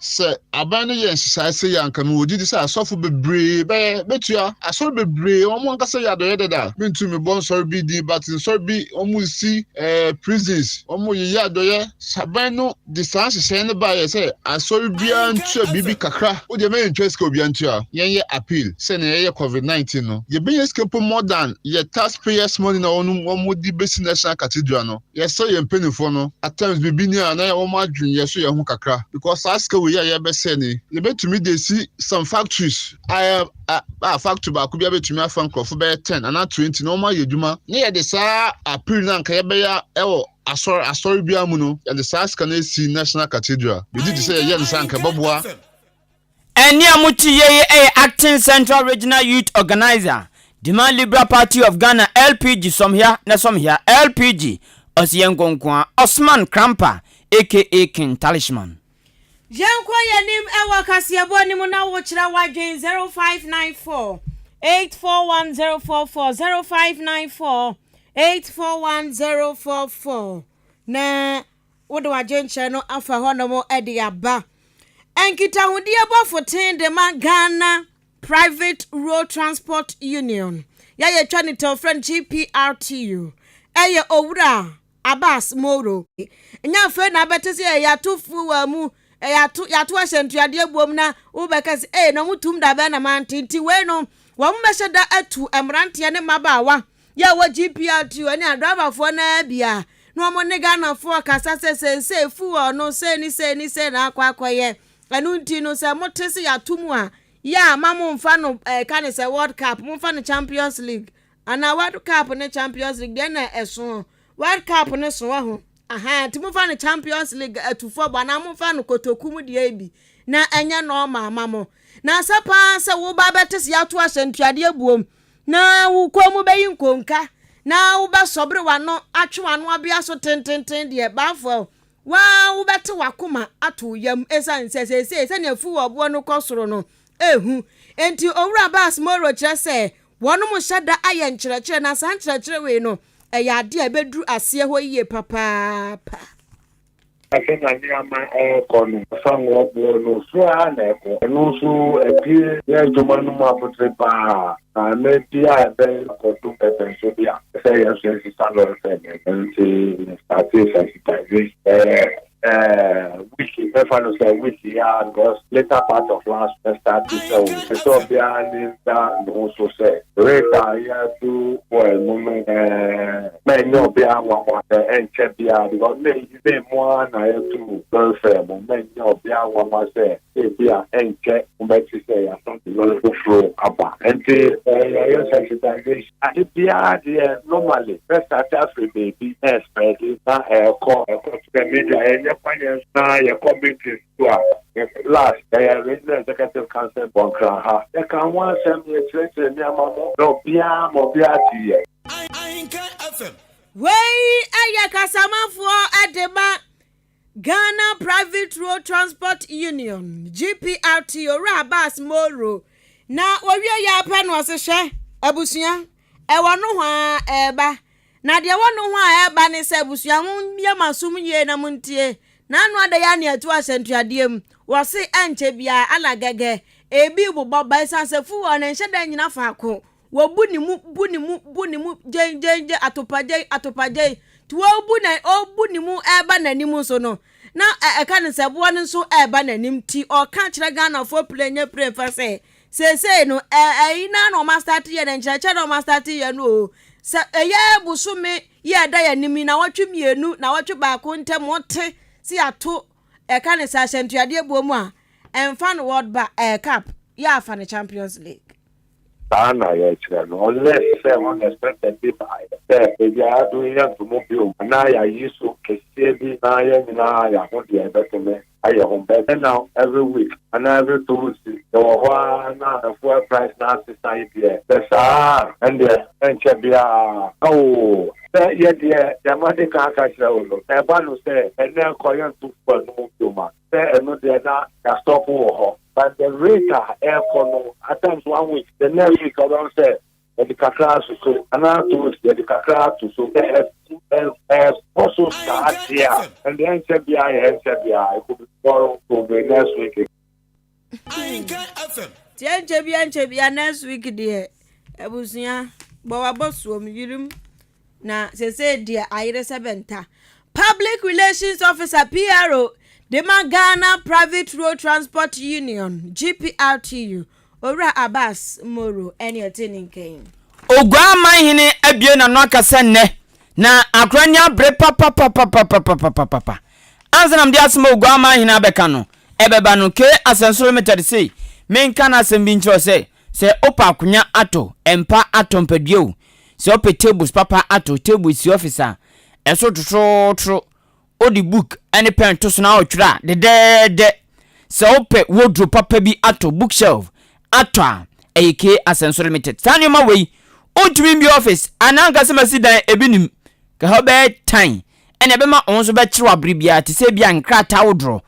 Sɛ aban no yɛ nhyehyɛe sei a, anka mewɔ gyidi sɛ asɔfo bebree bɛyɛ, bɛtua. Asɔre bebree, wɔn ankasa yɛ adɔeɛ dada. Mentumi mebɔ nsɔre bi din, but nsɔre bi, wɔn resi eh, prisons, wɔn reyeyɛ adɔeɛ. Sɛ aban no de saa nhyehyɛe no baeɛ sɛ asɔre biara ntua biribi kakra, wo deɛ mɛyɛ ntua sika obiara ntua. Yɛnyɛ appeal sɛnea yɛyɛ covid 19 no, yɛbɛnya sika mpo more than yɛ tax payers money na wɔn wɔn de bɛsi National Cathedral no. Yɛsrɛ yɛn mpaninfoɔ no, at times biribi ni a na wɔn adwene yɛ so yɛn ho kakra because saa sika wei a yɛbɛsɛ ni, yɛbɛtumi de asi some factories a a factory baako biara bɛtumi afa nkurɔfo bɛyɛ 10 anaa 20 na wɔn ayɛ adwuma na yɛde saa appeal no anka yɛbɛyɛ ɛwɔ Asɔre asɔre biara mu no, yɛde saa sika no asi National Cathedral. Megye di sɛ yɛyɛ no saa a, anka ɛbɛboa. Ɛnne a mote yie yi yɛ Acting Central Regional Youth Organiser de ma Liberal Party of Ghana, LPG, Somhia na Somhia, LPG, Ɔseyɛnkonkoa, Osman Krampah aka King Talishman. Yɛnkɔ yɛn anim wɔ kaseɛbɔ no mu na wokyerɛ w'adwen 0594 841044 0594 841044 na wode w'adwenkyerɛ no afa hɔnom de aba. Nkitahodie bɔfo ten de ma Ghana Private Road Transport Union yɛ yɛtwa ne tɛw frɛ no GPRTU ɛyɛ owura Abbas Moro. Nyɛ afei na abɛte sɛ yɛato fuel mu, yɛato yɛato ahyɛntuadeɛ buom na wobɛka sɛ ee na wɔn tum da bɛn na mante nti wei no wɔn bɛhyɛ da atu mmeranteɛ ne mmabaawa yɛ wɔ GPRTU ne adraivafoɔ no ara bi a na wɔn ne Ghanafoɔ kasa sɛ seesei fuel no sei ne sei ne sei na akɔ akɔyɛ ɛno nti no sɛ mote sɛ yɛato mu a yɛ a ma momfa no ɛka ne sɛ World Cup momfa no Champions League Anaa World Cup ne Champions League deɛ na ɛso. World Cup no so wahu. Ahaa nti momfa no Champions League atufoɔ bɔ anaa momfa no kotoku mu deɛ bi na ɛnyɛ normal ma mo. Na sɛ paa sɛ woba bɛte sɛ yɛato ahyɛntuadeɛ buom na wo kɔn mu bɛyi nkonka na wobɛsɔbere w'ano atwe w'ano abea so tententen deɛ baafoɔ waa wobɛte w'akoma ato wo yam ɛsiane sɛ seesei sɛnea fuel boɔ no kɔ soro no ɛhu. Enti Owura Bass Moro kyerɛ sɛ Wɔnom hyɛ da ayɛ nkyerɛkyerɛ na saa nkyerɛkyerɛ wei no ɛyɛ adeɛ a ɛbɛduru aseɛ hɔ yie papaapa. Sɛnea nneɛma rekɔ no, fangorɔ boɔ no so ara na ɛkɔ. Ɛno nso ɛde yɛn adwuma no mu abotire pa ara. Na mmerɛ bi a ɛbɛkɔdo pɛpɛnso bi a, ɛsɛ sɛ yɛn nso yɛsesa lɔre fare no. Ɛno nti yɛstartee sensitization bɛyɛ Eh, week mɛfa no sɛ week yi ara because later part of last week start sɛ o ɛsɛ sɛ obiara ne nda ne ho so sɛ rate a yɛato oil mu no eh, na ɛnyɛ obiara nwanwa sɛ ɛnkyɛ biara because may may mu ara na yɛto lɔre fare mu na ɛnyɛ obiara nwanwa sɛ ebi a ɛnkyɛ wobɛte sɛ yɛasan de lɔre foforo aba nti eh, yɛyɛ sensitization Ade biara deɛ normally bɛ start afiri baabi na ɛspread na ɛkɔ ɛkɔ to the media yɛnyɛ kwan yɛn na yɛkɔ meeting so a last yɛyɛ regional executive council wɔ Nkran ha yɛka ho asɛm yɛkyerɛkyerɛ nneɛma mu na obiara ma obiara te yɛ. Ahenkan FM. Wei yɛ kasamafoɔ de ma Ghana Private Road Transport Union, GPRT, Owura Abbas Moro, na wɔwie yɛ ara pɛ na ɔse hwɛ abusua, ɛwɔ nohoa ɛreba. Na deɛ ɛwɔ nohoa a ɛreba ne sɛ abusua monyɛ mo asom yie na montie. N'ano ada yi ara na yɛto ahyɛntuadeɛ mu. Wɔse ɛnkyɛ biara ana gɛgɛ ebi rebobɔ ba ɛsiane sɛ fuel no ɛnhyɛ da nnyina faako. Wɔbu ne mu, bu ne mu, bu ne mu gyengyenngye, atopagyei, atopagyei. Nti wɔrebu na ɔrebu ne mu ɛreba n'anim nso no, na ɛka no sɛ boɔ no nso ɛreba n'anim. Nti ɔka kyerɛ Ghanafoɔ pire nyɛ pire mfa sɛ, seesei no, ɛyi naa na wɔn astate yɛ no, nkyerɛkyerɛ na wɔn astate yɛ no o. Sɛ ɛyɛ bosome yi a ɛda yɛn anim yi, nawɔtwe mmienu, nawɔtwe baako ntam, wote sɛ yɛato ɛka no sɛ ahyɛntuadeɛ boɔ mu a, Ɛmfa no World ba ɛɛ Cup, yɛ afa no Champions League. Saa na yɛkyerɛ no, unless sɛ unexpected bi baeɛ sɛ baabi a yɛado yi yɛnto mu bio anaa yɛayi so kɛseɛ bi na yɛn nyinaa yɛaho deɛ ɛbɛtumi ayɛ ho. But now every week anaa every 2 weeks yɛwɔ hɔ ara na fuel price no asesa yi deɛ, sɛ saa a, ɛndeɛ ɛnkyɛ biara oo. Sɛ yɛ deɛ, deɛ madi kan aka kyerɛ wo no, sɛ ɛba no sɛ ɛnnɛ nkɔ yɛnto fuel no mu bio ma, sɛ ɛno deɛ na yɛastop wɔ hɔ. But the rate a ɛrekɔ no, at times one week, the next week ɔbɛn sɛ yɛde kakra ato so, anaa 2 weeks yɛde kakra ato so. Sɛ ɛkɔ so saa deɛ a, ɛndeɛ ɛnkyɛ biara yɛ ɛnkyɛ biara, it could be tomorrow, it could be next week. Tiɛ nkyɛ bia nkyɛ bia next week deɛ, abusua bɔ wabɔ soom yirim na sese deɛ ayere sɛ bɛnta. Public Relations Officer, PRO, de ma Ghana Private Road Transport Union, GPRTU, Owura Abbas Moro ɛne ɔte ne nkɛn. Oguamman hene abue n'ano akasa nnɛ, na akora ni abere papapapapapapapapa. Ansa na mede asɛm a Oguamman hene abɛka no ɛbɛba no, K Asɛnso Limited se menka n'asɛm bi nkyerɛ wo sɛ, sɛ wopɛ akonya atɔ, mpa atɔ, mpadua o, sɛ wopɛ tables papa atɔ, table si office a, ɛso totorotoro, wode book ne pen to so na wotwerɛ a, dedɛɛdɛ. Sɛ wopɛ wardrobe papa bi atɔ, bookshelf atɔ a, ɛyɛ K Asɛnso Limited. Saa nneɛma wei, wontumi mbue office anaa nka sɛ masi dan, ebi nim. Ka hɔ bɛyɛ tan, ɛna ɛbɛma wo nso bɛkyerɛw abere biara te sɛ ebi a nkrataa wodorɔ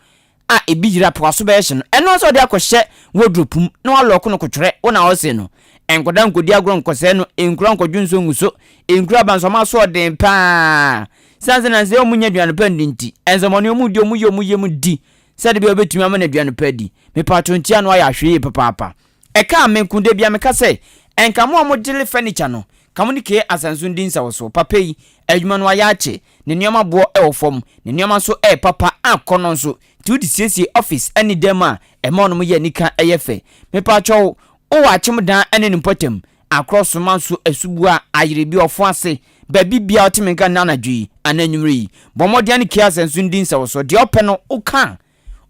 a ebi yera po aso bɛyɛ hye no, ɛno ara sɛ ɔde akɔhyɛ wardrobe mu na walɔɔko no kotwerɛ, wo na ɔse no. Nkwadaa nkɔdi agorɔ nkɔsɛe no, nkura nkɔdwo nsuo ngu so, nkura aba nso wɔn aso ɔden paa. Sane sɛ nansa yi wɔn nnya aduane pa nni nti, nsɛmmɔne wɔn di, wɔn yi wɔn yam di sɛde bia wɔbɛtumi ama no aduane pa adi. Mepatwo nti ano ayɛ ahwɛyie papaapa. Ɛkaa me nko, da bia meka sɛ, ɛnka mo a mo gyele furniture no, ka mo ne Kay Asanso ndi nsawɔsoɔ. Papa yi, adwuma no wayɛ akyɛ, ne nneɛma boɔ wɔ fam, ne nneɛma nso ɛyɛ papa akɔnɔ nso, nti wode siesie office ne dan mu a, ɛma ɔnom yɛ anika ɛyɛ fɛ. Mepaakyɛw, wowɔ akyem dan ne ne mpɔtam, akorɔ soma nso asubua, ayere bi, ɔfo ase, baabi biara wote me nka nnɛ anadwo yi anaa anwumerɛ yi, bɔ mmɔden ne Kay Asanso ndi nsawɔsoɔ, deɛ wopɛ no woka a,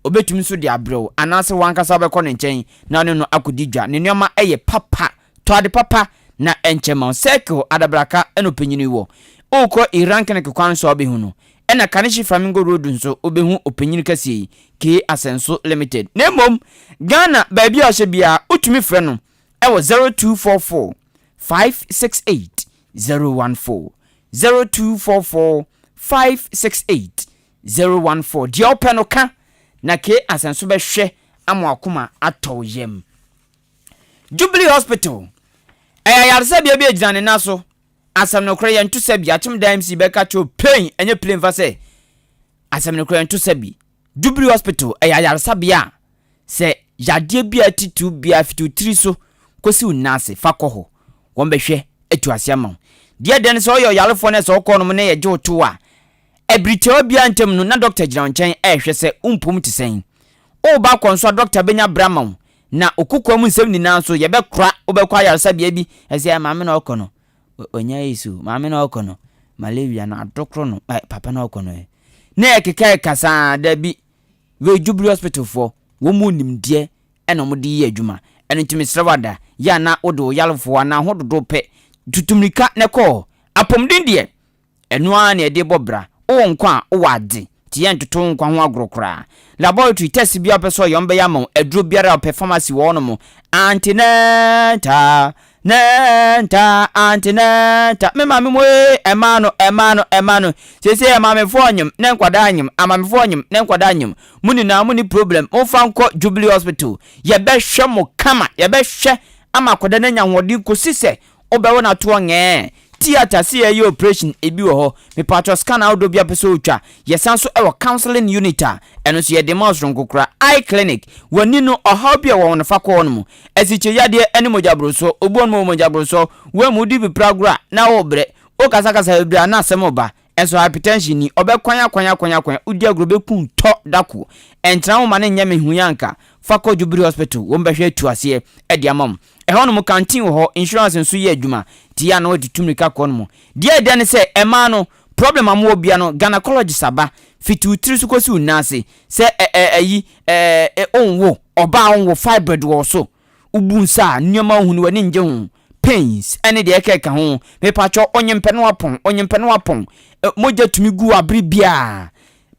Obetumi nso de abrɛ wo, anaasɛ w'ankasa wobɛkɔ ne nkyɛn na wo ne no akodi dwa. Ne nneɛma yɛ papa. Tɔ ade papa na ɛnkyɛ mma wo. Circle, Adabraka na ɔpanyin yi wɔ. Worekɔ Iran Clinic kwan so a wobɛhu no. Ɛna Kaneshie Flamingo Road nso wobɛhu ɔpanyin kɛseɛ yi, K Asɛnso Limited. Na mmom Ghana baabi a ɔhyɛ biara wotumi frɛ no wɔ 0244 568 014, 0244 568 014 Deɛ wopɛ no ka, na K asɛnso bɛhwɛ ama w'akoma atɔ wo yam. Jubilee Hospital, ɛyɛ ayaresabea bi a ɛgyina ne nan so. Asɛm nokorɛ yɛnto sɛ bi. Akyem Dan MC bɛka kyerɛ wo plain, ɛnyɛ plain fa sɛ asɛm nokorɛ yɛnto sɛ bi. Jubilee Hospital, ɛyɛ ayaresabea a sɛ yadeɛ bi a atitiw biara fiti wo tiri so kɔsi wo nan ase, fa kɔ hɔ. Wɔbɛhwɛ atu ase ama wo. Deɛ ɛdɛ ne sɛ woyɛ ɔyarefoɔ na sɛ wokɔ nom na yɛgye wo to a, Bere tiawa biara ntam no, na dɔkta gyina wo nkyɛn rehwɛ sɛ wo mpɔw mu te sɛn. Woreba akɔ nso a, dɔkta benya bere ama wo, na wo kokoam nsɛm nyinaa nso, yɛbɛkora. Wobɛkɔ ayaresabea bi, ɛsɛ sɛ maame na ɔkɔ no, onya AIDS o, maame na ɔkɔ no, malaria no, adokoro no, ɛ, papa na ɔkɔ no ɛ. Na yɛkeka ɛka saa, dabi. Wei Jubilee Hospital foɔ, wɔn mu nimdeɛ na wɔde yɛ adwuma. Ɛno nti mesrɛ wo ada, yɛ a na wode wo yarefoɔ anaa ho dodow pɛ, tutu mmirika na kɔ hɔ. Apɔmuden deɛ, Ɛno ara na yɛde bɔ bra. Wowɔ nkwa a, wowɔ adze. Ntsi yɛnntoto wo nkwa ho agor koraa. Laboratory test biara a wopɛ sɛ ɔyɛ, wɔbɛyɛ ama wo. Aduro biara a wopɛ, pharmacy wɔ hɔnom. Antenatal, natal, antenatal. Me maame mu ee, ɛmaa no, ɛmaa no, ɛmaa no. Seesei amaamefoɔ nyem, na nkwadaa nyem, amaamefoɔ nyem, na nkwadaa nyem. Mo nyinaa monni problem, momfa nkɔ Jubilee Hospital. Yɛbɛhwɛ mo kama, yɛbɛhwɛ ama akwadaa no anya ahoɔden kɔsi sɛ Wobɛwo no atoɔ ngɛɛ. Theatre se yɛyɛ operation ebi wɔ hɔ. Mepaatwɔ scan ahodoɔ bi a wopɛ sɛ wotwa. Yɛsan nso wɔ counseling unit a ɛno nso yɛde ma wo soronko koraa. Eye clinic, w'ani no ɔhaw bi a ɛwɔ ho no fa kɔ hɔ nom. Asikyire yadeɛ ne mogya borosoɔ, obi wɔ hɔ nom ɔwɔ mogya borosoɔ, woamu wodi pipire agorɔ a na worebrɛ, wokasakasa bebree a na asɛm reba. Nso hypertension ni, ɔbɛkwan akwan akwan akwan, wodi agorɔ bɛku tɔ dako. Ɛntena ho ma no nyɛ me hu yi anka. Fa kɔ Jubilee Hospital, wɔn bɛhwɛ atu aseɛ de ama wo. Ɛhɔ nom canteen wɔ hɔ, insurance nso yɛ adwuma, nti yɛ a na wɔde tu mmirika kɔ nom. Deɛ ɛdɛ ne sɛ, ɛmaa no, problem a mowɔ bia no, gynecologist aba, fiti wo tiri so kɔsi wo nan ase, sɛ ɛ ɛ ayi, ɛ ɛ wonwo. Ɔbaa wo wɔ fibroid wɔ wo so, wobu nsa a nneɛma wohu no w'ani ngye ho, pains ɛne deɛ ɛkeka ho. Mepakyɛw onyempɛ no apɔn, onyempɛ no apɔn. Mogya tumi gu wo abere biara.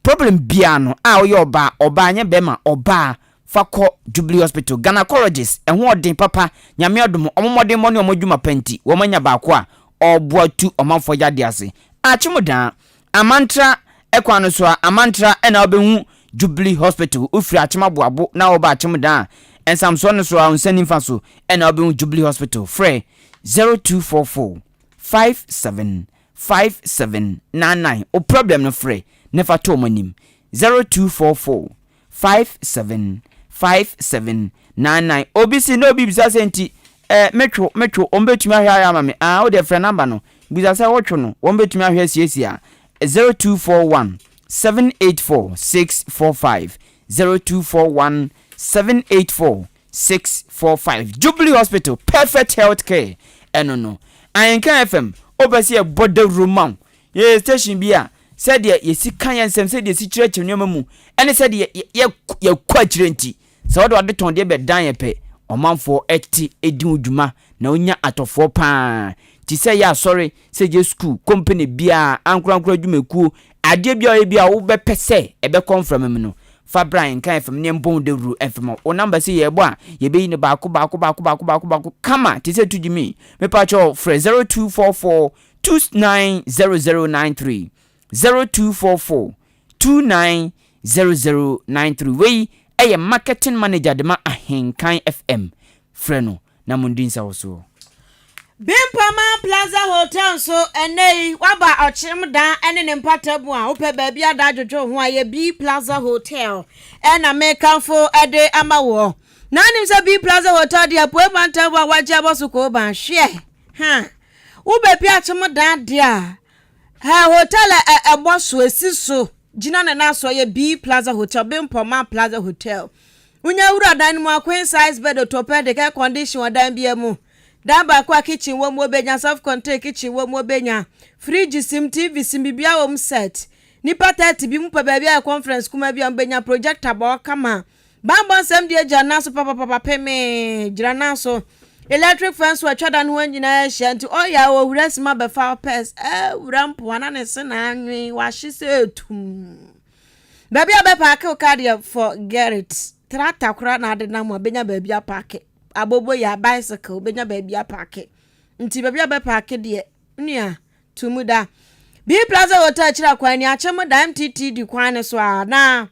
Problem biara no a woyɛ ɔbaa, ɔbaa nyɛ bɛrima, ɔbaa fa kɔ Jubilee Hospital. Gynecologist, ɛho ɔden papa, Nyame adom, wɔn mmɔdenmmɔ ne wɔn adwuma pa nti, wɔn anya baako a ɔreboa tu ɔmanfoɔ yadeɛ ase. Akyem daa, Amantra kwan no so a, Amantra na wobɛhu Jubilee Hospital. Wofiri Akyem Aboabo na woba Akyem daa a, nsamsoɔ no so a, wo nsa nimfa so na wobɛhu Jubilee Hospital. Frɛ 0244 57 5799. Wo problem no frɛ na fa to wɔn anim. 0244 57 5799. Obi si na obi bisa sɛ nti eh, metwo metwo wɔn bɛtumi ahwɛ ayɛ ama me ah, wo deɛ frɛ number no bisa sɛ wotwo no wɔn bɛtumi ahwɛ asiesie a 0241 784 645 0241 784 645 Jubilee Hospital perfect health care ɛno no Ahenka FM wopɛ sɛ yɛbɔ dawuro ma wo yɛyɛ station bi a sɛdeɛ yɛsi ka yɛn nsɛm sɛdeɛ yɛsi kyerɛkyerɛ nneɛma mu ɛne sɛdeɛ yɛkɔ akyire nti sɛ wɔde wade tɔn deɛ bɛdan yɛ pɛ ɔmanfoɔ ɛte ɛdi ho dwuma na wonya atɔfoɔ paa nti sɛ yɛ asɔre sɛ yɛ school company biara ankorankora adwumakuo adeɛ bi a ɔyɛ bi a wobɛpɛ sɛ ɛbɛkɔ mframa mu no fa bra Nka FM ne mbɔn dawuro mframa wo number sɛ yɛbɔ a yɛbɛyi no baako baako baako baako baako baako kama te sɛ tugyimi mepakyɛw frɛ 0244 290093 0244 290093 wei ɛyɛ marketing manager de ma Ahenkan FM frɛ no na mundi nsa wɔ soɔ. Bimpama Plaza Hotel nso ɛnɛ yi waba ɔkyerɛm dan ne ne mpata mu a wopɛ baabi ada adwodwo ho a yɛ B Plaza Hotel ɛna mekamfo ɛde ama wɔ na anim sɛ B Plaza Hotel deɛ apuei mantam a wagye abɔ so kooban hwɛ ha wobɛpi akyem dan deɛ a ha hotel a ɛbɔ so esi so gyina ne nan so yɛ B Plaza Hotel Bimpama Plaza Hotel wonya wura dan no mu a queen size bed orthopedic air condition wɔ dan bia mu dan baako a kitchen wɔ mu obenya self contained kitchen wɔ mu obenya fridge sim TV sim biribiara wɔ mu set nipa 30 bi mu pɛ baabi a yɛ conference kuma bi a obenya projector bɔ kama bambɔ nsɛm deɛ gya nan so papapapa pemee gyina nan so electric fence wɔ atwa dan ho nyinaa ahyia nti ɔyɛ a ɔwura sima bɛfa pɛs ɛwura mpoana ne se na anwe wahye sɛ etum baabi a bɛpark wo car deɛ forget it tractor koraa na ade nam a bɛnya baabi apark abobo yɛ bicycle bɛnya baabi apark nti baabi a bɛpark deɛ nua tumu da B Plaza Hotel kyerɛ kwan ni akyɛm da MTTD kwan ne so a na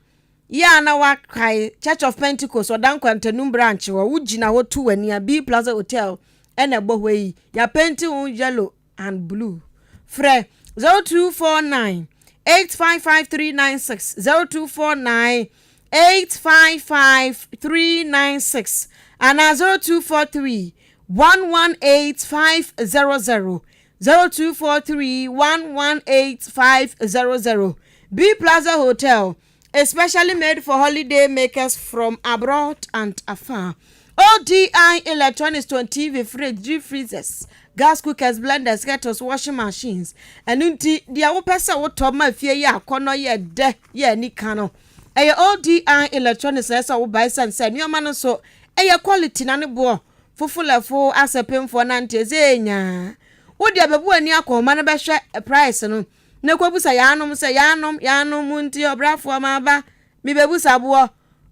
yɛ a na wakae Church of Pentecost ɔdan kwantanum branch hɔ wogyina hɔ tu w'ani a B Plaza Hotel ɛna ɛbɔ hɔ yi yɛapaint ho yellow and blue frɛ 0249 855396 0249 855396 anaa 0243 118500 0243 118500 B Plaza Hotel is specially made for holiday makers from abroad and afar. ODI Electronics tɔn TV, fridge, deep freezers, gas cookers, blenders, kettles, washing machines. Ɛno nti deɛ wopɛ sɛ wotɔ ma fie yɛ akɔnɔ yɛ dɛ yɛ anika no ɛyɛ ODI Electronics na ɛsɛ woba ɛsiane sɛ nneɛma no nso ɛyɛ quality na ne boɔ fofolɛfo asɛpemfoɔ nante ɛsɛ nyaa wode abɛbu ani akɔnma no bɛhwɛ price no na kɔbusa yaanom sɛ yaanom yaanom mu nti ɔbrafoɔ ma aba mebɛbusa boɔ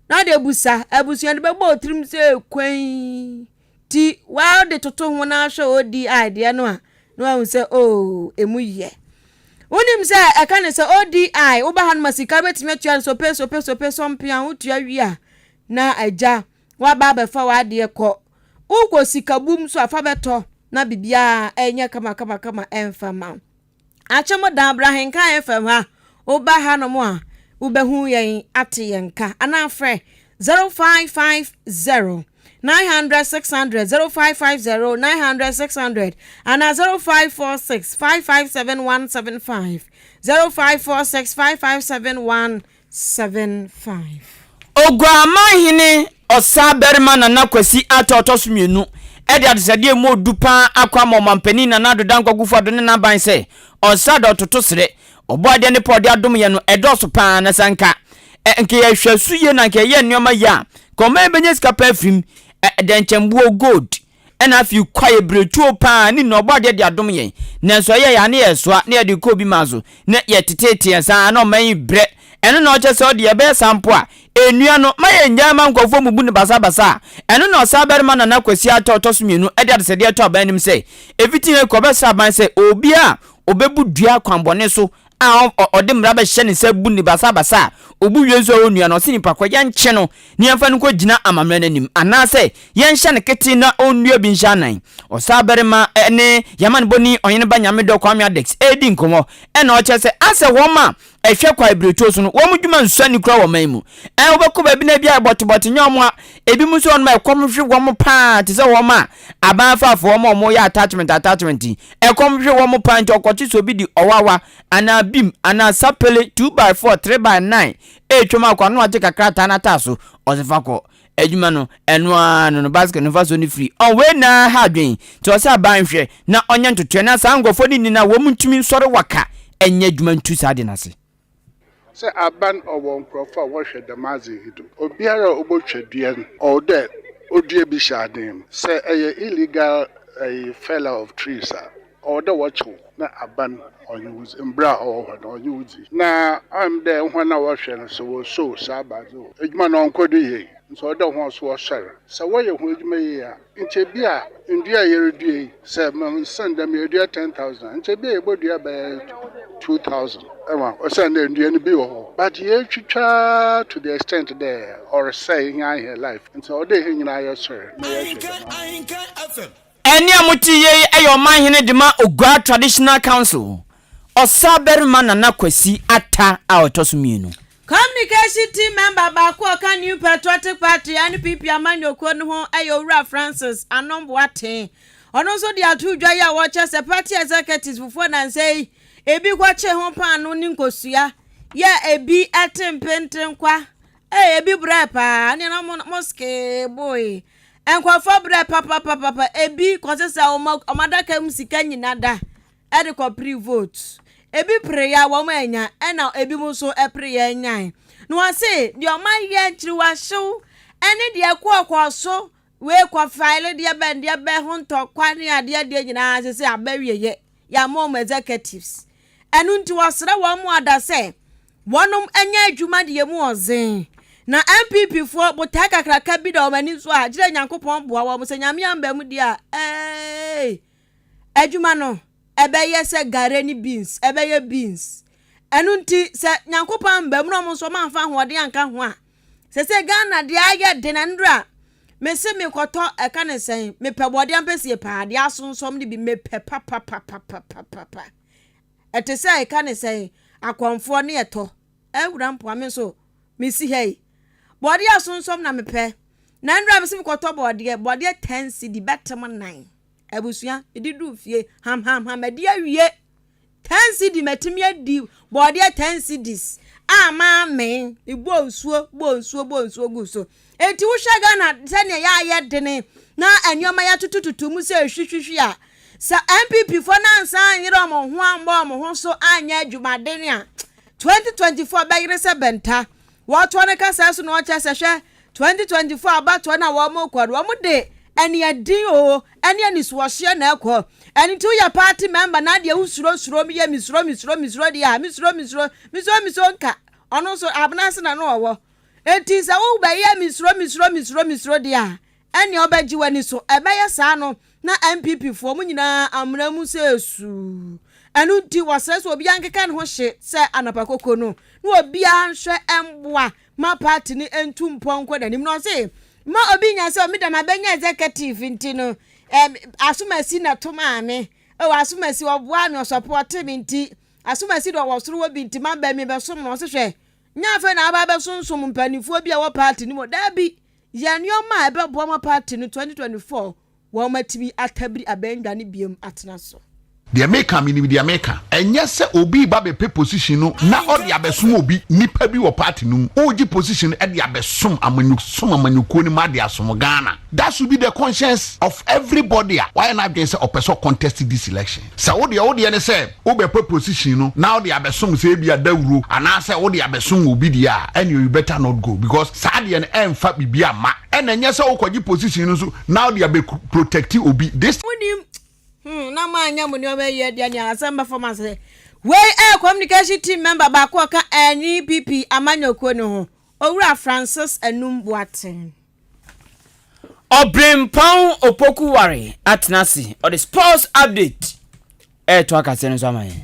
na de busa abusua no bɛbɔ otirim sɛ kwan ti waa de toto ho na ahwɛ ODI deɛ no a na wahu sɛ oo emu yɛ wonim sɛ ɛka ne sɛ ODI woba ha no ma sika bɛtumi atua no sope sope sope sɔmpea wotua wie a na agya waba abɛfa w'adeɛ kɔ wokɔ sika bum so afa bɛtɔ na biribiara ɛnyɛ kamakamakama ɛmfa ma wo akyɛm dan abrahenka FM ha woba ha nom a wobɛhu yɛn ate yɛn ka anaa frɛ 0550 900 600 0550 900 600 anaa 0546 557 175 0546 557 175. Oguamahene ɔsa barima Nana Kwasi Atɔ ɔtɔ so mmienu ɛde adesɛdeɛ mu odu paa akɔ ama ɔmampanin Nana Addo Dankwa Akufo-Addo ne n'aban sɛ ɔnsa da ɔtoto serɛ ɔbɔ adeɛ ne pɔ ɔde adom yɛ no ɛdɔɔso paa na sanka. Ɛ, nka yɛhwɛ so yie na nka yɛyɛ nneɛma yie a, nka ɔman yi bɛnya sika paa afiri mu. Ɛ, dɛnkyɛmboɔ, gold, ɛna afei kwaeɛ, biretuo paa ne nyinaa Ɔbɔadeɛ de adom yɛn. Nanso ɛyɛ yɛn a na yɛsoa na yɛde kɔ obi man so na yɛteteete yɛn saa na ɔman yi brɛ. Ɛno na ɔkyerɛ sɛ ɔde yɛbɛyɛ saa mpo a, nnua no, ma yɛnnyae mma nkurɔfoɔ mmubu no basabasa a, ɛno na Ɔsaabarima Nana Kwasi Arthur a ɔtɔ so mmienu de adesrɛdeɛ too aban anim sɛ, ɛfiti ha rekɔ ɔbɛsrɛ aban sɛ obiara a ɔbɛbu dua kwanbɔne so a ɔde mmara bɛhyɛ ne nsa bu no basabasa a, ɔbu wie nso a ɔnnua no, ɔse nipa kɔ, yɛnkye no na yɛmfa no nkɔgyina amammerɛ no anim, anaasɛ yɛnhyɛ no ketee na ɔnnua bi nhyɛ anan. Ɔsaabarima ne Yamanbɔni Ɔheneba Nyamedɔ Kwame Adex redi nkɔmmɔ ɛna ɔkyerɛ sɛ asɛ wɔn a ɛhwɛ kwae biretuo so no, wɔn dwuma nsua nni koraa wɔ ɔman mu. Ɛɛ, wobɛkɔ baabi na ebi ayɛ bɔtebɔte nyɛ wɔn a, ebinom nso wɔn a ɛkɔm hwe wɔn paa te sɛ wɔn a aban afaafoɔ wɔn a wɔyɛ attachment attachment yi. Ɛkɔm hwe wɔn paa nti ɔkɔte sɛ obi de ɔwawa anaa bim anaa sapele 2x4 3x9 ɛretwam akɔ ano agye kakra ataa n'ataa so ɔse fa kɔ. Adwuma no, ɛno ara no no, basket no mfasoɔ no firi ɔn wei na ha adwene nti ɔsɛ aban nhwɛ na ɔnyɛ ntotoɛ na saa nkurɔfoɔ no nyina wɔn ntumi nsɔre waka ɛnyɛ adwuma ntu saa ade no ase. Sɛ aban ɔwɔ nkorɔfo a wɔhwɛ dɛm adze yi do, obiara a obotwa dua no, ɔwɔ dɛ odua bi hyɛ adan mu. Sɛ ɛyɛ illegal feller of trees a, ɔwɔ dɛ wɔkye wo na aban ɔnye wo dzi, mbra a ɔwɔ hɔ no ɔnye wo dzi. Na ɔyɛ me dɛ hɔn a wɔhwɛ no sɛ wɔsow saa abadze o, edwuma no ɔnnkɔ do yie, ntsi ɔwɔ dɛ hɔn so wɔsoɛr. Sɛ wɔyɛ hɔn edwuma yie a, nkyɛ bi a ndua a yerudua yi, sɛ sen dɛm yedua 10,000 a, nkyɛ bi a yebodua bɛyɛ 2,000 ema, osiandɛ ndua no bi wɔ hɔ but yeetwitwa to the extent dɛ ɔresɛɛ hɛn hɛn life, ntsi ɔwɔ dɛ hɛn nyina yɛsoɛr na yɛhwɛ dɛm adze no. Ɛnne a mote yei yɛ Ɔmanhene de ma Oguaa Traditional Council, Ɔsabarima Nana Kwasi Atta a ɔtɔ so mmienu. Communication Team member baako a ɔka New Patriotic Party, NPP, amanyɔkuo no ho yɛ Owura Francis Anom Boateng. Ɔno nso de ato dwa yi a wɔkyɛ sɛ party executives fofoɔ nnansa yi ebi kɔkye ho paano ne nkosua yɛ ebi te mpentenkwa Ee, ebi brɛ paa, ɛnneɛ na mo mo skee boe. Nkurɔfoɔ brɛ papapapapa, ebi kɔsesa wɔn wɔn adaka mu sika nyina da ɛde kɔpere vote. Ebi pere ya wɔn anya, ɛna ebi nso pere yɛ nyae. Na wɔse deɛ wɔn ayɛ nkyiriwahyew ɛne deɛ ɛkɔɔkɔɔ so wei kɔ file deɛ bɛn deɛ bɛn ho ntɔkwa ne adeɛ deɛ nyinaa sese aba wieɛ yɛama wɔn executives. Ɛno nti wɔsrɛ wɔn ada sɛ Wɔnom nyɛ adwuma deɛ mu ɔdzen. Na NPP foɔ botae kakraka bi da wɔn ani so a gyerɛ Nyankopɔn boa wɔn sɛ Nyame amba mu deɛ a eeii adwuma no ɛbɛyɛ sɛ gare ne beans ɛbɛyɛ beans ɛno nti sɛ Nyankopɔn amba mu na wɔn nso wɔn amfa ahoɔden anka ho a sɛsɛ Ghana deɛ ayɛ den ɛndra mese mekɔtɔ ɛka ne sɛn mepɛ bɔɔde ampesie paa deɛ asonsɔm de bi mepɛ papapapapapapa Ɛte sɛ ɛka ne sɛn, akɔmfoɔ ne ɛtɔ. Awura mpoa me nso mesi ha yi. Bɔɔdeɛ asonsɔm na mepɛ. Na nnura mese mekɔtɔ bɔɔdeɛ, bɔɔdeɛ 10 cedi bɛtem nan. Abusua, mede duu fie, ham ham ham, madi awie. 10 cedi matumi adi bɔɔdeɛ 10 cedis a maamee. Mebɔɔ nsuo, bɔɔ nsuo, bɔɔ nsuo guu so. Enti wohwɛ Ghana sɛdeɛ yɛayɛ dene na nneɛma yɛatotototo mu sɛ hwihwihwi a, sɛ NPP foɔ no ansan anyere wɔn ho ammɔ wɔn ho so anyɛ adwumaden a, 2024 bɛyere sɛ bɛnta. Wɔtoɔ no kasa so na wɔkyerɛ sɛ hwɛ 2024 abatoɔ no a wɔrekɔ no, wɔn de aniɛden o ɛne anisoɔhyeɛ na ɛkɔ. Ɛno nti woyɛ party member na adeɛ wosuro suro meyɛ mesuro mesuro mesuro deɛ a mesuro mesuro mesuro mesuro nka ɔno nso abena ase na no ɔwɔ. Enti sɛ wobɛyɛ mesuro mesuro mesuro mesuro deɛ a, ɛnneɛ wobɛgye w'ani so. Ɛbɛyɛ saa no, na NPP foɔ mo nyinaa amena mu sɛ suu. Ɛno nti wɔsrɛ sɛ obiara nkeka ne ho hye sɛ anɔpa koko no, na obiara nhwɛ mmoa ma party no ntu mpɔn nkɔ n'anim. Na ɔse, mma obi nya sɛ me deɛ mabɛnya executive nti no, eh, asomasi na ɛto maa me. Oh, asomasi ɔboaa me, ɔsɔpɔte me nti, asomasi deɛ ɔwɔ soro hɔ bi nti maba mi bɛsom no. Ɔse hwɛ, Nyɛ afei na aba abɛsonsom mpanimfoɔ bi a ɛwɔ party no mu. Daabi, yɛ nneɛma a ɛbɛboa ma party no 2024 wɔatumi atabiri abɛndwa no biom atena so. Deɛ meka, menim deɛ meka. Ɛnyɛ sɛ obi reba abɛpɛ position no na ɔde abɛsom obi, nipa bi wɔ party no mu. Woregye position no de abɛsom amanyɔ, som amanyɔkuo no mu ade asom Ghana. That should be the conscience of everybody a wayɛ n'adwene sɛ ɔpɛ sɛ ɔcontest this election. Sɛ wo deɛ, wo deɛ ne sɛ wobɛpɛ position no na wode abɛsom sɛ ebia dawuro anaasɛ wode abɛsom obi deɛ a, ɛnneɛ you better not go because saa deɛ no ɛmfa biribi amma. Ɛna ɛnyɛ sɛ wokɔgye position no nso na wode abɛ protect obi. This. Monim, hmm, na moanyɛ mo nneɛma yie deɛ nea asɛm bɛfa mo ase. Wei ɛyɛ communication team member baako a ɔka NPP amanyɔkuo no ho, Owura Francis Anum Boateng. Ɔbrempɔn Opoku Ware atena ase, ɔde sports update ɛreto akaseɛ no so ama yɛn.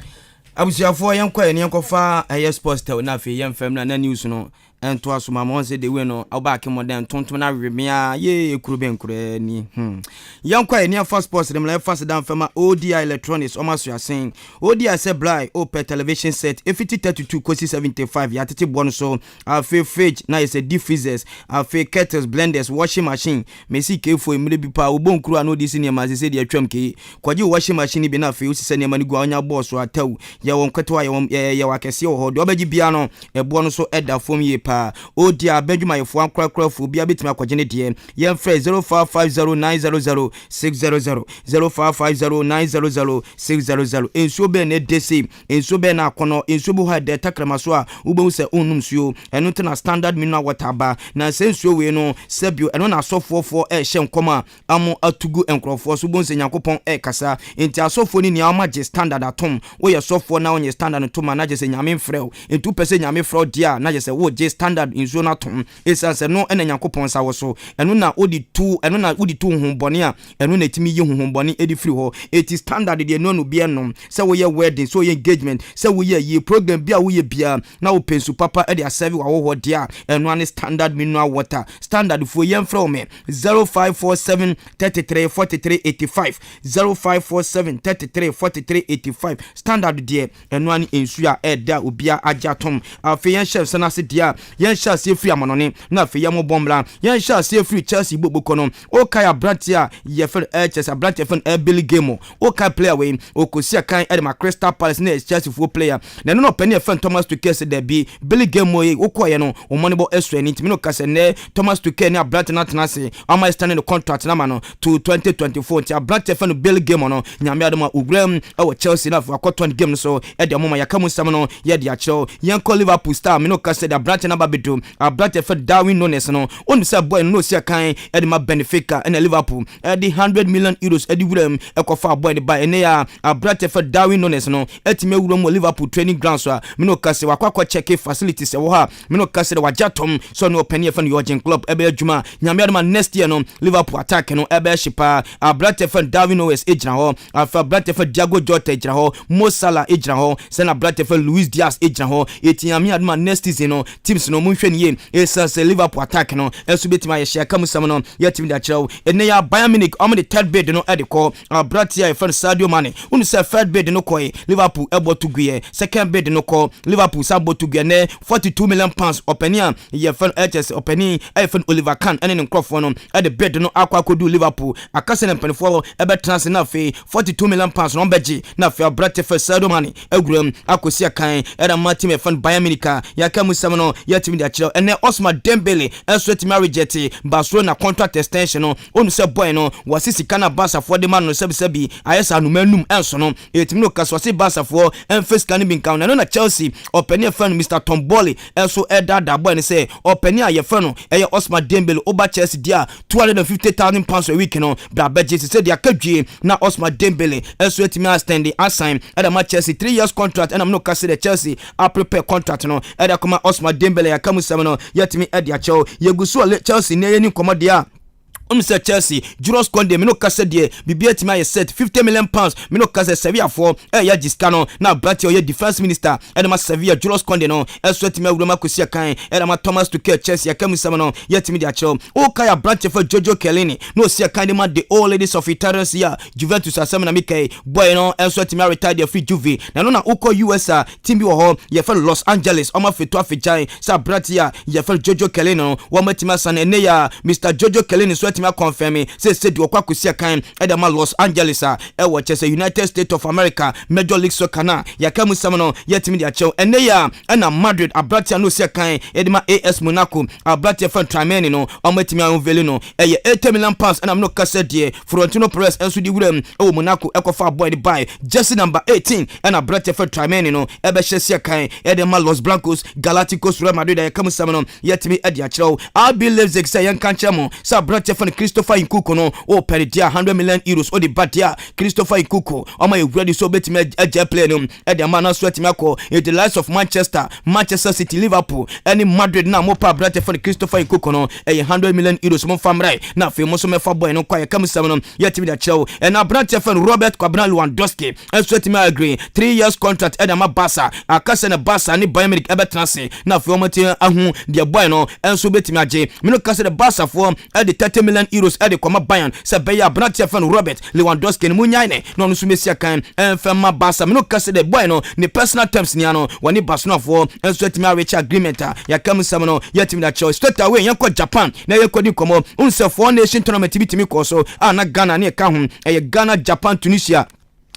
Abusuafoɔ yɛnkɔ yɛn yɛnkɔfa ɛyɛ sports tɛw na afei yɛmfam na na news no ɛntoa so ma ma wɔn sɛ the way no ɔba ake mmɔden ntontom na awe mea yee ekuro bɛn koraa ni hmm yɛnkɔ yɛn yɛmfa sports no mla yɛfa sedan fama ODI Electronics ɔma so asen ODI sɛ bly opɛ television set efiti 32 kosi 75 yɛatete boɔ no so. Afei fridge na ayɛ sɛ deep freezers, afei kettles, blenders, washing machine. Mesi Kefo mmerɛ bi paa wobɔ nkuro a na wode si nneɛma sese deɛ atwam kei. Kɔgye wo washing machine no bi na afei wosesa nneɛma no gu a wonya bɔɔ so atawu. Yɛwɔ nketewa yɛwɔ yɛwɔ akɛseɛ wɔ hɔ. Deɛ wobɛgye biara no ɛboɔ no so da fam yie paa. Oh dear abɛdwumayɛfoɔ ankorakorafoɔ obiara bɛtumi akɔgye ne deɛ. Yɛmfrɛ 0550 900 600, 0550 900 600. Nsuo bɛn na ɛdɛ sei? Nsuo bɛn na akɔnnɔ? Nsuo bi wɔ hɔ a ɛdɛ tɛkrɛma so a wobɛhu sɛ wonnom nsuo. Ɛno nti na standard mineral water aba. Na sɛ nsuo wei no, sɛbio ɛno na asɔfoɔfoɔ rehyɛ nkɔm a amo atu gu nkurɔfoɔ so. Wobɛhu sɛ Nyankopɔn rekasa. Nti asɔfoɔ no nyinaa wɔagye standard atom. Woyɛ sɔfoɔ na wonnye standard ntom a, na kyerɛ sɛ Nyame mfrɛ wo. Nti wopɛ sɛ Nyame frɛ wo deɛ a, na kyerɛ sɛ woregye standard nsuo no atom. Esiane sɛ ɛno na Nyankopɔn nsa wɔ so, ɛno na wode tu, ɛno na wode tu honhommɔne a, ɛno na ɛtumi yi honhommɔne de firi hɔ. Enti standard deɛ ɛno na obiara nom. Sɛ woyɛ wedding, sɛ woyɛ engagement, sɛ woyɛ ayie, program biara a woyɛ biara na wopɛ nsu papa de asɛve w'ahɔhoɔ deɛ a, ɛno ara ne standard mineral water. Standard foɔ yɛmfrɛ wo me 0547 33 43 85, 0547 33 43 85. Standard deɛ Ɛno ara ne nsuo a ɛɛdɛ a obiara agye atom. Afei yɛnhyɛ nsa no ase deɛ a, yɛnhyɛ aseɛ firi amanɔne na afei yɛmmobɔ mmra. Yɛnhyɛ aseɛ firi Chelsea bobokɔ no. Wokae aberanteɛ a yɛfrɛ no ɛɛ Chelsea aberanteɛ yɛfrɛ no ɛɛ Billy Gilmour. Wokae player wei? Ɔkɔsi akan de ma Crystal Palace na ɛyɛ Chelseafoɔ player. Na ɛno na ɔpanin a yɛfrɛ no Thomas Tuchel sɛ dabi, Billy Gilmour yi wokɔeɛ no wo mmɔnebɔ asua ani nti me ne wo ka sɛ nnɛ Thomas Tuchel ne aberanteɛ no atena ase ama extend ne contract no ama no to 2024 nti aberanteɛ yɛfrɛ no Billy Gilmour no Nyame adom a owura mu wɔ Chelsea na afei wakɔtɔn game no so de ama ma yɛaka mu nsɛm no yɛde akyerɛ wo. Yɛnkɔ Liverpool star me ne wo ka sɛ de aberanteɛ no aba abɛdu aberanteɛ yɛfrɛ no Darwin Nunes no wonim sɛ boy no na ɔsi akan de ma Benfica ɛna Liverpool de 100 million euros de wura mu kɔfaa boy no bae ɛnɛ yi a aberanteɛ yɛfrɛ no Darwin Nunes no atumi awura mu wɔ Liverpool training ground so a me ne wo ka sɛ wakɔ akɔ check facilities ɛwɔ hɔ a Me no ka sɛ wagye atom sɛ ɔne ɔpanin a yɛfrɛ no Jurgen Klopp ɛbɛyɛ adwuma. Nyame adom a next year no Liverpool attack no ɛbɛyɛ hye paa. Aberante a yɛfrɛ no Darwin Nunes gyina hɔ, afei aberante a yɛfrɛ no Diago Jota gyina hɔ, Mo Salah gyina hɔ, sɛ na aberante a yɛfrɛ no Luis Diaz gyina hɔ. Eti Nyame adom a next season no teams no monhwɛ no yie esiane sɛ Liverpool attack no nso bɛtumi ayɛ hye. Ɛka mu sɛm no yɛatumi de akyerɛ wo. Ɛnnɛ yi ara Bayern Munich wɔn de third bid no de kɔ. Aberanteɛ a yɛfrɛ no Sadio Mane, wonim sɛ first bid no kɔe, Liverpool bɔ to guiɛ, second bid no kɔ, Liverpool san bɔ to guiɛ, nnɛ £42 million, ɔpanin a yɛfrɛ no ɛkyɛ sɛ ɔpanin a yɛfrɛ no Oliver Kahn ne ne nkurɔfoɔ no de bid no akɔ akɔdu Liverpool, aka sɛ na mpanimfoɔ bɛtena ase na afei £42 million no wɔbɛgye na afei aberanteɛ fɛ Sadio Mane awura mu akɔsi akan ɛde ama team a yɛfrɛ no Bayern Munich a yɛaka mu sɛm no yɛatumi de akyerɛ ɛnɛ Ousmane Dembele nso atumi arejɛte Barcelona contract extension no. Onu sɛ boy no wɔse sika no a Barcafoɔ de ma no no sɛbisɛbi ayɛ sɛ anoma anum ɛnso no ɛtumi no kasa ɔse Barcafoɔ ɛmfa sika no bi nka ho na ɛno na Chelsea ɔpanin a yɛfrɛ no Mister Tom Boehly nso ɛredaadaa boy no sɛ ɔpanin a yɛfrɛ no ɛyɛ Ousmane Dembele woba Chelsea deɛ a £250,000 a week no bra bɛgye sesei deɛ aka dwie na Ousmane Dembele nso atumi a extend asan ɛde ama Chelsea 3 years contract ɛna mene kasa deɛ Chelsea a prepare contract no ɛde akɔma Ousmane Dembele yɛaka mu sɛm no yɛatumi ɛde akyɛw yɛgu so a Chelsea ne yɛni nkɔmmɔ deɛ a wonim sɛ Chelsea Jules Kounde me no kasa deɛ biribi atumi ayɛ set £50 million me no kasa Sevillafoɔ ɛyɛ agye sika no na aberanteɛ ɔyɛ defence minister ɛde ma Sevilla Jules Kounde no ɛso atumi awura mu akɔsi akan ɛde ma Thomas Tuchel Chelsea aka mu sɛm no yɛatumi de akyerɛw wokae aberanteɛ fa Giorgio Chiellini na ɔsi akan de ma the old ladies of Italian Serie A Juventus asɛm na mekae boy no ɛnso atumi aretire de afiri Juve na ɛno na wokɔ US a team bi wɔ hɔ yɛfrɛ no Los Angeles ɔmo afeto afegyan sɛ aberanteɛ a yɛfrɛ no Giorgio Chiellini no wɔn atumi asan ɛnɛ yɛ a Mr Giorgio Chiellini nso atumi atumi akɔnfɛmi sɛ sɛ deɛ ɔkɔ akɔsi akan ɛde ama Los Angeles a ɛwɔ kyɛ sɛ United States of America Major League Soccer na yɛaka mu sɛm no yɛtumi de akyɛw. Ɛnɛ yi a ɛna Madrid aberanteɛ no osi akan ɛde ma AS Monaco, aberanteɛ fɛn Tchouameni no, ɔmo atumi unveil no. Ɛyɛ £80 million ɛna mo kasa deɛ Florentino Perez nso de wura mu ɛwɔ Monaco ɛkɔfa aboa de bae. Jersey number 18 ɛna aberanteɛ fɛn Tchouameni no ɛbɛhyɛ si akan ɛde ma Los Blancos Galacticos Real Madrid a yɛka mu sɛm no yɛtumi ɛde akyerɛw. RB Leipzig sɛ yɛnka nkyerɛ mo sɛ aberanteɛ fɛn Christopher Nkunku no ɔpɛre deɛ €100 million ɔde ba deɛ Christopher Nkunku ɔma yɛ wura de so ɔbɛtumi agya player no ɛde ama no so atumi akɔ. The likes of Manchester, Manchester City, Liverpool ɛne Madrid na mopa aberanteɛ fɛn Christopher Nkunku no, ɛyɛ €100 million. Momfa mmerɛ na afei mo nso mɛfa boy no kɔ a yɛka mu sɛm no yɛtumi de akyerɛw. Ɛna aberanteɛ fɛn Robert Kwabena Lewandowski ɛnso atumi agree 3 years contract ɛde ama Barca. Akasɛ ne Barca ne Bayern Munich ɛbɛtena ase na afei wɔn ti ahu deɛ boy no ɛnso bɛtumi agye. Mene kasa de Barcafoɔ ɛde €30 million ɛde kɔma Bayern sɛ bɛyɛ aberanteɛ fɛn Robert Lewandowski no mu nyae ne na ɔno nso mɛsi akan ɛmfɛ ma Barca. Mene kasa de boy no ne personal terms nia no wɔne Barcelonafoɔ ɛnso atumi areach agreement a yɛaka mu sɛm no yɛtumi de akyerɛw. Straight away yɛnkɔ Japan na yɛkɔdi nkɔmmɔ n sɛ four nation tournament bi tumi kɔ so a na Ghana ne ɛka ho. Ɛyɛ Ghana, Japan, Tunisia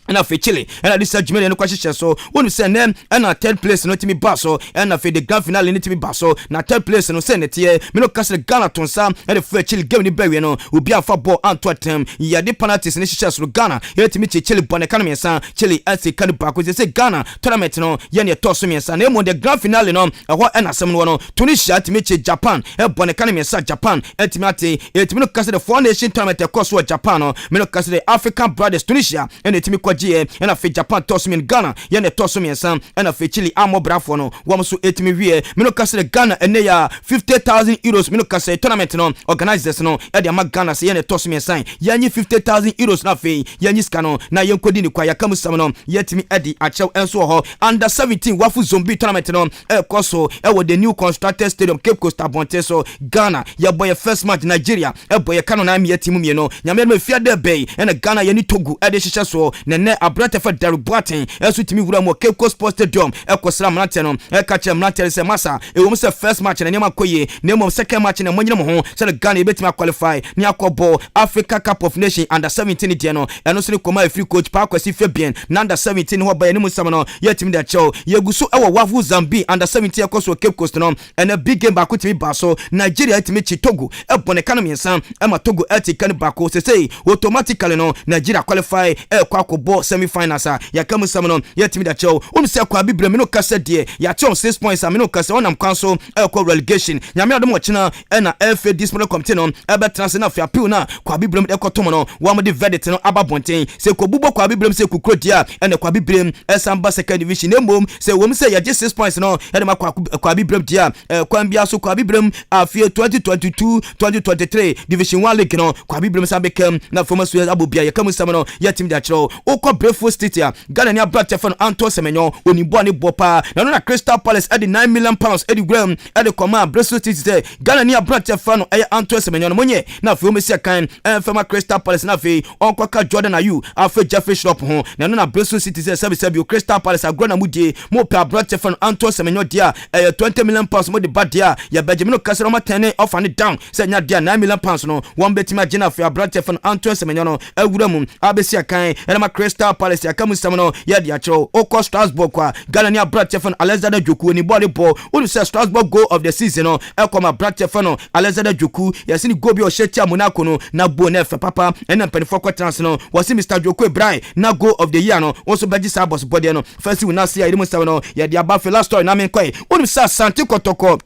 ɛna afei Chile ɛna de sa dwumadie no kɔhyehyɛ so. Wɔn sɛ nɛ ɛna third place no tumi ba so, ɛna afei the grand finale no tumi ba so. Na third place no sɛ ne teɛ mene kasa Ghana to nsa ɛde fɛ Chile. Game no bɛwie no, obi afa ball anto atɛm. Yɛde penalties no hyehyɛ so, Ghana yɛtumi kye Chile bɔ ne ka no mmiɛnsa, Chile ɛsi ka no baako. Sɛ Ghana tournament no yɛne ɛtɔ so mmiɛnsa, na emu the grand finale no ɛhɔ ɛna asɛm no wɔ no, Tunisia tumi kye Japan ɛbɔ ne ka no mmiɛnsa, Japan ɛtumi ate. Ɛtumi no kasa de four nation tournament ɛkɔ so wɔ Japan no, mene kasa de African Brothers Tunisia ɛna ɛtumi kɔgyeɛ, ɛna afei Japan tɔ so mmienu, Ghana yɛne ɛtɔ so mmiɛnsa, ɛna afei Chile ammɔ brafoɔ no wɔn nso ɛtumi wie. Mene kasa de Ghana ɛnɛ yɛ €50,000. Mene kasa tournament no organisers no ɛde ama Ghana sɛ yɛne ɛtɔ so mmiɛnsa, yɛnye €50,000 na afei yɛnyi sika no na yɛnkɔdi ne kwa. Yɛka mu sɛm no yɛtumi ɛde akyɛw. Ɛnso wɔ hɔ, under 17 WAFU Zone B tournament no ɛkɔ so ɛwɔ the new constructed stadium, Cape Coast abɔnten so. Ghana yɛbɔ yɛ first match, Nigeria ɛbɔ yɛ Kano na mmiɛ team mmienu. Nyame no efia dɛ bɛyi ɛna Ghana yɛne Togo ɛde hyehyɛ soɔ. Na nɛ aberante fɛ Derek Boateng ɛnso tumi wura mu wɔ Cape Coast Sports Stadium ɛkɔsra mmeranteɛ no, ɛka kyerɛ mmeranteɛ no sɛ masa ɛwɔ mu sɛ first match na nneɛma kɔ yie, na mmom second match na monyere mo ho sɛde Ghana yɛbɛtumi aqualify ne akɔbɔ Africa Cup of Nation under 17 deɛ no. Ɛno nso ne kɔma ɛfiri coach Paa Kwasi Fabin na under 17 hɔ ba yɛne mu nsɛm no yɛtumi de akyɛw. Yɛgu so ɛwɔ WAFU Zone B under 17 ɛkɔ so wɔ Cape Coast no. Ɛnɛ big game baako tumi ba so, Nigeria tumi kyi Togo ɛbɔ ne ka no mmiɛnsa ɛma Togo ɛte ka no baako. Sesei automatically no Nigeria qualify ɛkɔ akɔbɔ semi finals a yɛka mu nsɛm no yɛtumi de akyɛw. Wɔn sɛ kɔ abibire mi no kasa deɛ yɛakyɛw 6 points a mi no kasa ɔnam kwan so ɛkɔ relegation. Nyame adom, ɔkyena ɛna FA disciplinary committee no ɛbɛtena ase na afei appeal na kɔ abibire mu ɛkɔtom no, wɔn de verdict no aba bɔnten sɛ kɔbubɔ kɔ abibire mu sɛ kukuro deɛ a ɛna kɔ abibire mu ɛsan ba second division. Na mmom sɛ wɔn sɛ yɛgye 6 points no ɛde ma kɔ abibire mu deɛ a ɛkwan bia so kɔ abibire mu afei 2022 2023 Division One league no kɔ abibire mu san bɛkam na afei wɔn aso abɔ bia. Yɛka mu nsɛm no yɛtumi de akyerɛw. Wokɔ Brentford City a Ghana ni aberante fɛ no Antoine Semenyo onibɔ ne bɔ paa na no na Crystal Palace ɛde £9 million ɛde wura mu ɛde kɔma Bristol City sɛ Ghana ni aberante fɛ no ɛyɛ Antoine Semenyo no monyɛ na afei wɔmɛsi akan ɛmfɛma Crystal Palace na afei ɔnkɔka Jordan Ayew, afei Jeffrey Schlupp ho. Na ɛno na Bristol City sɛ sɛbisɛbi o, Crystal Palace agorɔ na mudie mopɛ aberante fɛ no Antoine Semenyo deɛ a ɛyɛ £20 million mode ba deɛ a yɛbɛgye. Me no kasa no ɔmatɛne ɔfa ne down sɛ nya deɛ £9 million no wɔn bɛtumi agye. Na afei aberante fɛ no Antoine Semenyo no awura mu abɛsi akan ɛna Crystal Palace. Aka mu nsɛm no yɛde akyerɛw. Wokɔ Strasbourg a Ghana ni aberante fɛ no Alexander Dzoku ni bɔɔle bɔ. Wonu sɛ Strasbourg goal of the season no ɛkɔm aberante fɛ no Alexander Dzoku. Yɛsi ne goal bi a ɔhyɛ tia Monaco no na bo na ɛfɛ papa. Ɛna mpanimfoɔ kɔtena ase no wɔsi Mr Dzoku Ibrahim na goal of the year no wɔn nso bɛgye saa bɔsbɔdeɛ no fɛsi wɔn ase a yɛde mu nsɛm no yɛde aba. Fɛ last story na mi nkɔɛ, wonu sɛ Asante Kɔtɔkɔ,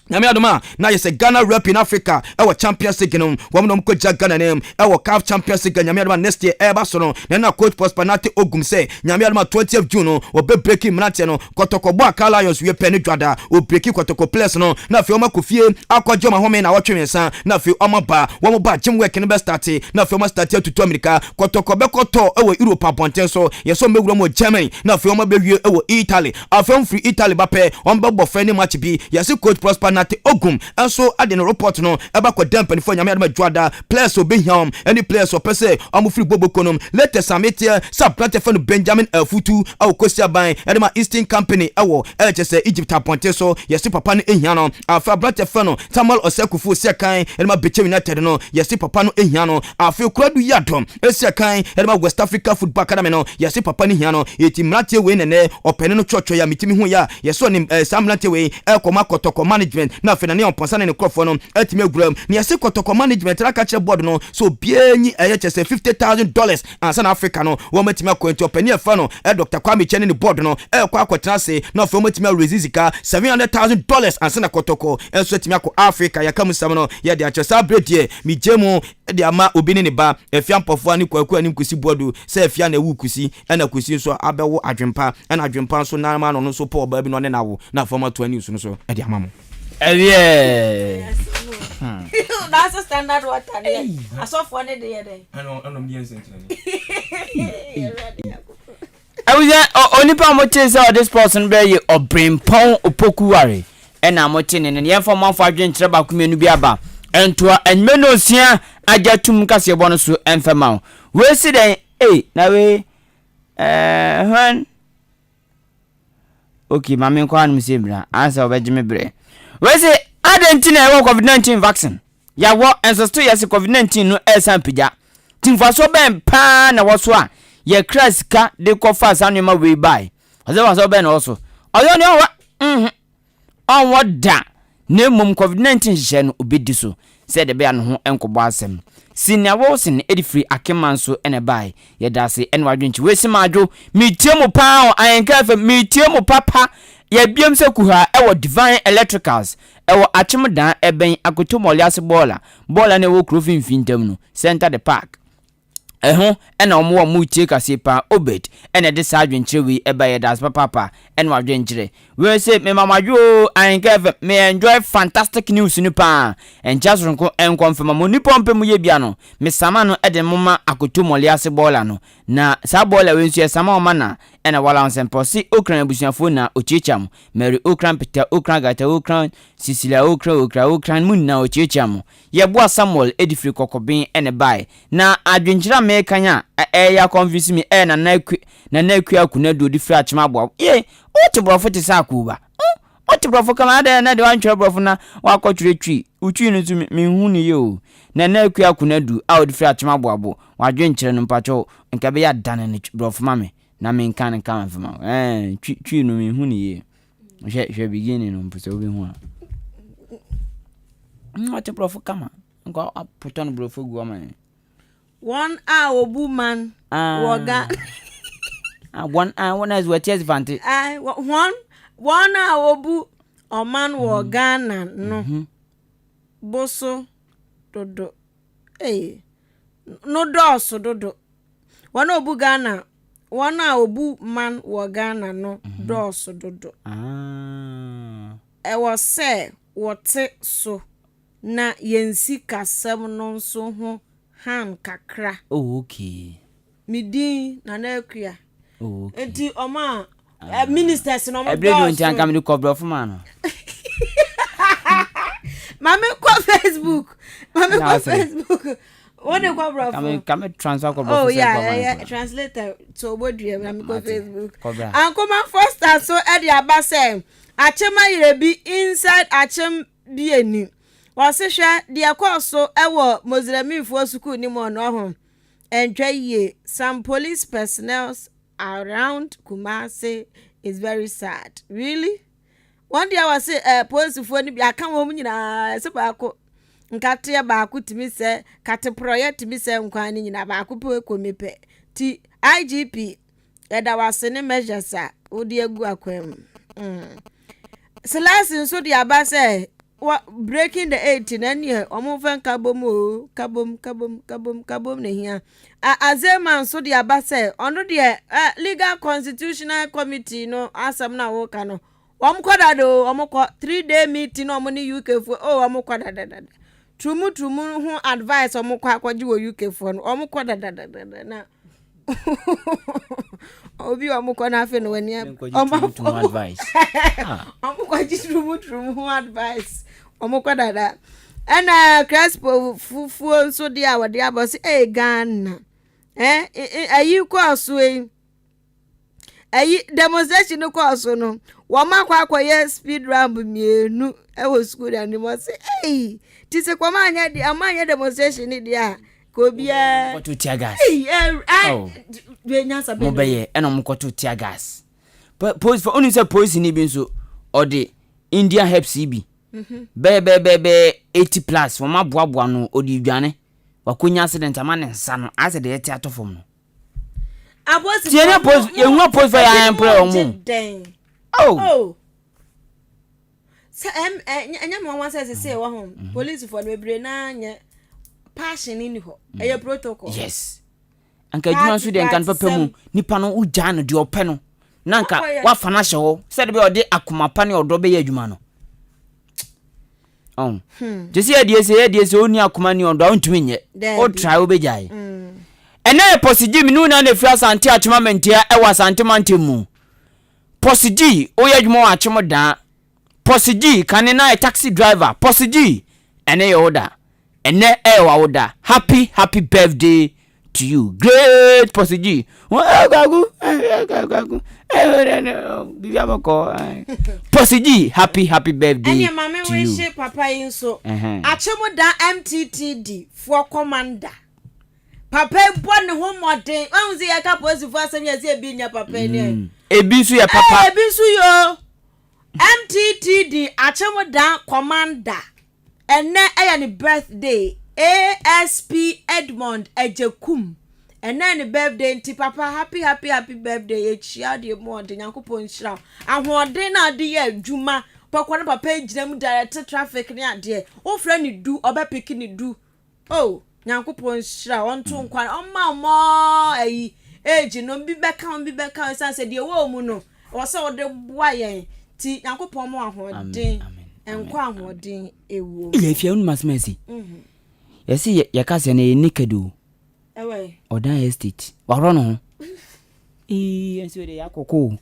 Nyame adom a na yɛ sɛ Ghana rep in Africa ɛwɔ Champions League no, wɔn na wɔkɔgya Ghana nem ɛwɔ CAF Champions League. Nyame adom a next year ɛreba so no na ɛna coach Prosper Nate Ogum sɛ Nyame adom a 20th June no wɔbɛ break mmeranteɛ no. Kɔtɔkɔ bɔ Accra Lions wie pɛ ne dwada o break Kɔtɔkɔ players no na afei wɔn akɔ fie akɔgye wɔn ahome na wɔtwe mmiɛnsa na afei wɔn aba. Wɔn ba gym work no bɛ start na afei wɔn start atutu Amerika. Kɔtɔkɔ bɛkɔtɔ ɛwɔ Europe abɔnten so, yɛsɛ wɔn bɛwura mu wɔ Germany na afei wɔn abɛwie ɛwɔ Italy. Afei wɔn firi Italy ba pɛ, wɔn bɛbɔ friendly match bi. Yɛsɛ coach Prosper Narteh Ogum nso de ne report no ɛba kɔda mpanimfoɔ. Nyame adom adwoada, players a obɛhia wɔn ɛne players ɔpɛ sɛ ɔmo firi boboko no. Latest a meteɛ sɛ aberante fɛ no Benjamin Afutu a ɔkɔsi aban ɛde ma Eastern Company ɛwɔ ɛkyɛ sɛ Egypt abɔnten so, yɛse papa no ehia no. Afei aberante fɛ no Samuel Ɔsɛkofo si akan ɛde ma Bechem United no, yɛse papa no ehia no. Afei Kuradu Yadom esi akan ɛde ma West Africa Football Academy no, yɛse papa no hia no. Eti mmeranteɛ wei nɛnɛ ɔpɛne no twɔtwɔ yɛ a metumi hu yɛ a yɛsɛ ɔne saa mmeranteɛ wei ɛkɔma Kɔtɔkɔ management, na afei na ne ɔmpɔnsa ne ne nkurɔfoɔ no atumi awura mu. Na yɛse Kɔtɔkɔ management no aka kyerɛ board no sɛ obiara nyi ɛyɛ kyɛ sɛ $50,000 ansa na Africa no wɔn atumi akɔ. Nti ɔpanin ɛfa no Dr Kwame Kyɛ ne ne board no ɛrekɔ akɔtena ase na afei wɔn atumi awurezi sika $700,000 ansa na Kɔtɔkɔ nso atumi akɔ Africa. Yɛka mu sɛm no yɛde akyerɛ saa berɛ deɛ megye mu de ama obi ne ne ba Afia Mpɔfoa ne Kwaku Anim Kusi Boadu sɛ Afia na ɛwu Kusi, ɛna Kusi nso abɛwo Adwempa, ɛna Adwempa nso nan ama no nso pɛ ɔbaa bi na ɔne no awo, na afei wɔatoa news no so de ama mo. Ɛwiɛ. Nanso Standard Water deɛ, asɔfoɔ ne deɛ dɛn? Ɛna ɔnom deɛ nsɛnkyerɛnne. Abusua, onipa a mote sɛ ɔde sports no bɛyɛ Ɔbrempɔn Opoku Ware ɛna mote ne no. Yɛmfa ɔmanfo adwenkyerɛ baako mmienu bi aba ntoa anwummerɛ no osia agya tum kaseɛbɔ no so ɛmfɛ ma wo. Wei si dɛn? Ei, na wei ɛɛ hwan? Okay, ma menkɔ hanom sɛ mmira ansa wɔbɛgye me berɛ. Wei se adɛn nti na ɛwɔ COVID-19 vaccine? Yɛawɔ nso still yɛse COVID-19 no ɛresan pagya. Nti mfasoɔ bɛn paa na ɛwɔ so a yɛkra sika de kɔfa saa nneɛma wei bae? Ɔsɛ mfasoɔ bɛn na ɛwɔ so? Ɔyɛ ɔne ɔwɔ mhm ɔnwɔ da, na mmom COVID-19 nhyehyɛe no obedi so sɛ ɛde bɛyɛ a ne ho nkɔbɔ asɛm. Senior Wilson de firi Akeman so na ɛbae. Yɛda ase ne w'adwenkyerɛ. Wei se madwo, metie mo paa o, Ahenka FM, metie mo papa. Yɛabiem sɛ kuhaa ɛwɔ Divine Electricals, ɛwɔ Akyem Dan, ɛbɛn Akoto Mɔle ase bɔɔla, bɔɔla no a ɛwɔ kuro finfin ntam no, Center de Park. Ɛho na wɔn a wɔretie kaseɛ paa. Obed na ɛde saa adwenkyerɛ wei ɛbaeɛ. Yɛda ase papaapa ɛne w'adwenkyerɛ. Wei se mema mo adwo oo, Ahenka FM, me enjoy fantastic news no paa. Ɛnkyɛ soronko ɛnkɔ mfɛma mo. Onipa a ɔmpɛ mo yɛ bia no, me sama no de mo ma akoto mɔle ase bɔɔla no. Na saa bɔɔla wei nso yɛ sama ɔma na ɛna wala ho sɛmpa. Ɔse Okran abusuafoɔ nyinaa ɔkyiakyia mo. Mary Okran, Peter Okran, Agatha Okran, Cecilia Okran, Okra Okran, mo nyinaa ɔkyiakyia mo. Yɛboa Samuel de firi kɔkɔben na ɛbaeɛ. Na adwenkyerɛ a merekan a ɛreyɛ akɔnvinsi me ɛyɛ Nana Akua, Nana Akua Akunadu ɔde firi Akyem Aboabo. Ye, wote borɔfo te sɛ Akooba. Oh, wote borɔfo kama, adɛn na deɛ woantwerɛ borɔfo na woakɔtwerɛ Twi? Wo Twi no nso menhu no yie o. Nana Akua Akunadu a ɔde firi Akyem Aboabo, w'adwenkyerɛ no mpakyɛw nka ɛbɛyɛ a dane no borɔfo ma me na menka no kama mfa ma wo. Ɛɛ, Twi, Twi no menhu no yie. Hwɛ hwɛ beginning no mpo sɛ wobɛhu a. Ɔte borɔfo kama. Nka apotɔ no borɔfo gu ama yɛn. Wɔn a wɔbu man wɔ Ghana. Ah, wɔn a wɔn a wɔte ase fante. Ah, wɔn wɔn a wɔbu ɔman wɔ Ghana no bo so dodo. Ee, no dɔɔso dodo. Wɔn a wɔbu Ghana, wɔn a wɔbu man wɔ Ghana no dɔɔso dodo. Ɛwɔ sɛ wɔte so na yɛn sikasɛm no nso ho han kakra. Oh, okay. Me din Nana Akua. Oh, okay. Nti ɔmo a ministers no ɔmo Ɛbrɛ dɔɔso. du nti anka mede kɔ borɔfo ma no. Maame kɔ Facebook. Maame kɔ Facebook. Wo de kɔ borɔfo. Kame kame transfer kɔ borɔfo. Oh yeah, yeah, yeah. Translator to obodua maame kɔ Facebook. Ankoma Foster so ɛde aba sɛ akyem ayerɛ bi inside akyem bieni. Wɔse hwɛ deɛ ɛkɔɔ so ɛwɔ Mozlemifoɔ sukuu ne mu ɔno ho. Ɛntwa yie. Some police personnel around Kumasi is very sad. Really? Wɔn deɛ wɔse eh, polisifoɔ no bi aka wɔn nyinaa ɛsɛ baako nkateɛ baako tumi sɛ kateporɔyɛ tumi sɛ nkwan no nyinaa baako pɛ kɔ mi pɛ ti IGP ɛda wase ne measures a wode agu akwan mu. Selasi nso de aba sɛ wɔ breaking the eight na ɛneɛ wɔn mfa nkabom o, kabom kabom kabom kabom na hia. Azema nso de aba sɛ ɔno deɛ legal constitutional committee no asɛm na wɔka no wɔn kɔ dada o, wɔn kɔ 3 day meeting na wɔn ne UK foɔ o, wɔn kɔ dadadada. Turumu turumu ho advice wɔn kɔ akɔgye wɔ UK foɔ no, wɔn kɔ dadadada na. Obi a ɔmo kɔ n'afɛ na w'ani ab ɔmo advice. Ɔmo kɔ gye turumu turumu ho advice. Ɔmo kɔ dada. Ɛna Crespo fufuo nso deɛ a wɔde abɔ so ɛyɛ Ghana. Ɛɛ ɛyi kɔɔ so yi. Ɛyi demonstration no kɔɔ so no wɔn akɔ akɔyɛ speed ramp mmienu ɛwɔ sukuu na anim ɔsi ɛyi ti sɛ kɔn anyɛ deɛ ɔmo anyɛ demonstration ni deɛ a ka obiara. Kɔto tear gas. Ɛyi ɛ ɛ bɛ nyansa bɛ. Mo bɛyɛ ɛna ɔmo kɔto tear gas. Polisi fo onim sɛ polisi ni bi nso ɔde Indian herbs yi bi bɛyɛ bɛyɛ bɛyɛ bɛyɛ 80 plus wɔn aboaboa no ɔde dwane wakonya accident ama ne nsa no ayɛ sɛ deɛ ɛte atɔ fam no. Tiɛ ne polisi yɛn hu apolisi fo yɛ ayɛn pere wɔn o. Oh. Sɛ ɛm ɛ ɛnyɛ mi nwanwa sɛ sese wɔ ho polisifoɔ no bebree naa nyɛ passion ni hɔ ɛyɛ protocol. Yes. Anka adwuma nso deɛ nka no papa mu nipa no wogyaa no deɛ ɔpɛ no na nka wafa no ahyɛ hɔ sɛde bɛyɛ ɔde akoma pa ne ɔdɔ bɛyɛ adwuma no. Ɔn. Te sɛ yɛdeɛ sɛ yɛdeɛ sɛ ɔnni akoma ne ɔdɔ a wontumi nyɛ. Wotrae wobɛgyae. Ɛnɛ yɛ Pɔsi Gyi mene wo na na ɛfiri Asante Akyem Amantia ɛwɔ Asante mantam mu. Pɔsi Gyi woyɛ adwuma wɔ Akyem Daa. Pɔsi Gyi kane na yɛ taxi driver. Pɔsi Gyi ɛnɛ yɛ wo da. Ɛnɛ ɛyɛ w'awoda. Happy happy birthday to you great Pɔsi Gyi. Kwaku kwaku biribi abɔkɔ. Pɔsi Gyi happy happy birthday to you. Ɛnneɛ maame wihye papa yi nso. Akyem Da MTTD foɔ commander. Papa yi bɔ ne ho mmɔden. Wahu sɛ yɛka polisifoɔ asɛm yɛ sɛ ebi nyɛ papa yi ne. Ebi nso yɛ papa. Ebi nso yɛ o. MTTD Akyem Da commander. Ɛnnɛ ɛyɛ ne birthday ASP Edmond Agyekum ɛnnɛ yɛ ne birthday nti papa happy happy happy birthday yɛkyia wo deɛ mu ɔden Nyankopɔn nhyira wo ahoɔden na ɔde yɛ adwuma pɔkɔ no papa gyina mu direct traffic ne adeɛ wofrɛ ne du ɔbɛpeke ne du Oh Nyankopɔn nhyira wo ɔnto nkwa ɔmma wo more ayi age no bi bɛka ho bi bɛka ho ɛsiane sɛ deɛ ɛwɔ wo mu no ɛwɔ sɛ wode boa yɛn nti Nyankopɔn ma wo ahoɔden nkɔ ahoɔden ɛwɔ mu. Yɛ afia wonim asɛm a asi yɛse yɛka sɛ no ɛyɛ naked o Ɔdan estate waworɔ ne ho Eii ɛnso de yɛakɔkɔ o.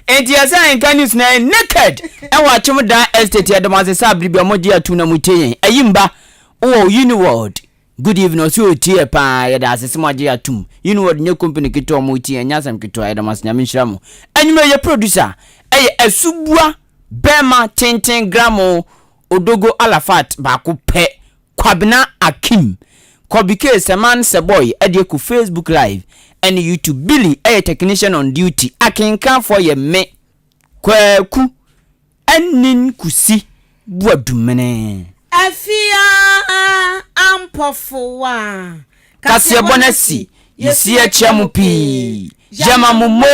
Enti yɛsɛ nka news na yɛ naked ɛwɔ akyem dan estate yɛde mo ase sɛ abere bi ɔmo gye atum na mo tie yɛn ayi mba wɔ Uniworld good evening ɔsɛ otie yɛ paa yɛda ase sɛ mo agye atum Uniworld nyɛ company ketewa ɔmo tie yɛn nyɛ asɛm ketewa yɛda mo ase nyame nhyira mo anwummerɛ yɛ producer ɛyɛ asubua bɛɛma tenten gramo odogo alafat baako pɛ Kwabena Akim, Kobe K Sɛman Sɛbɔy de aku Facebook live ɛne YouTube Billy yɛ technician on duty Akenkanfoɔ yɛ me Kwaku Anin Kusi Boadumene. Afia Ampɔfowa Kaseɛbɔ no asi, yɛsi akyia mo pii, yɛma mo mo.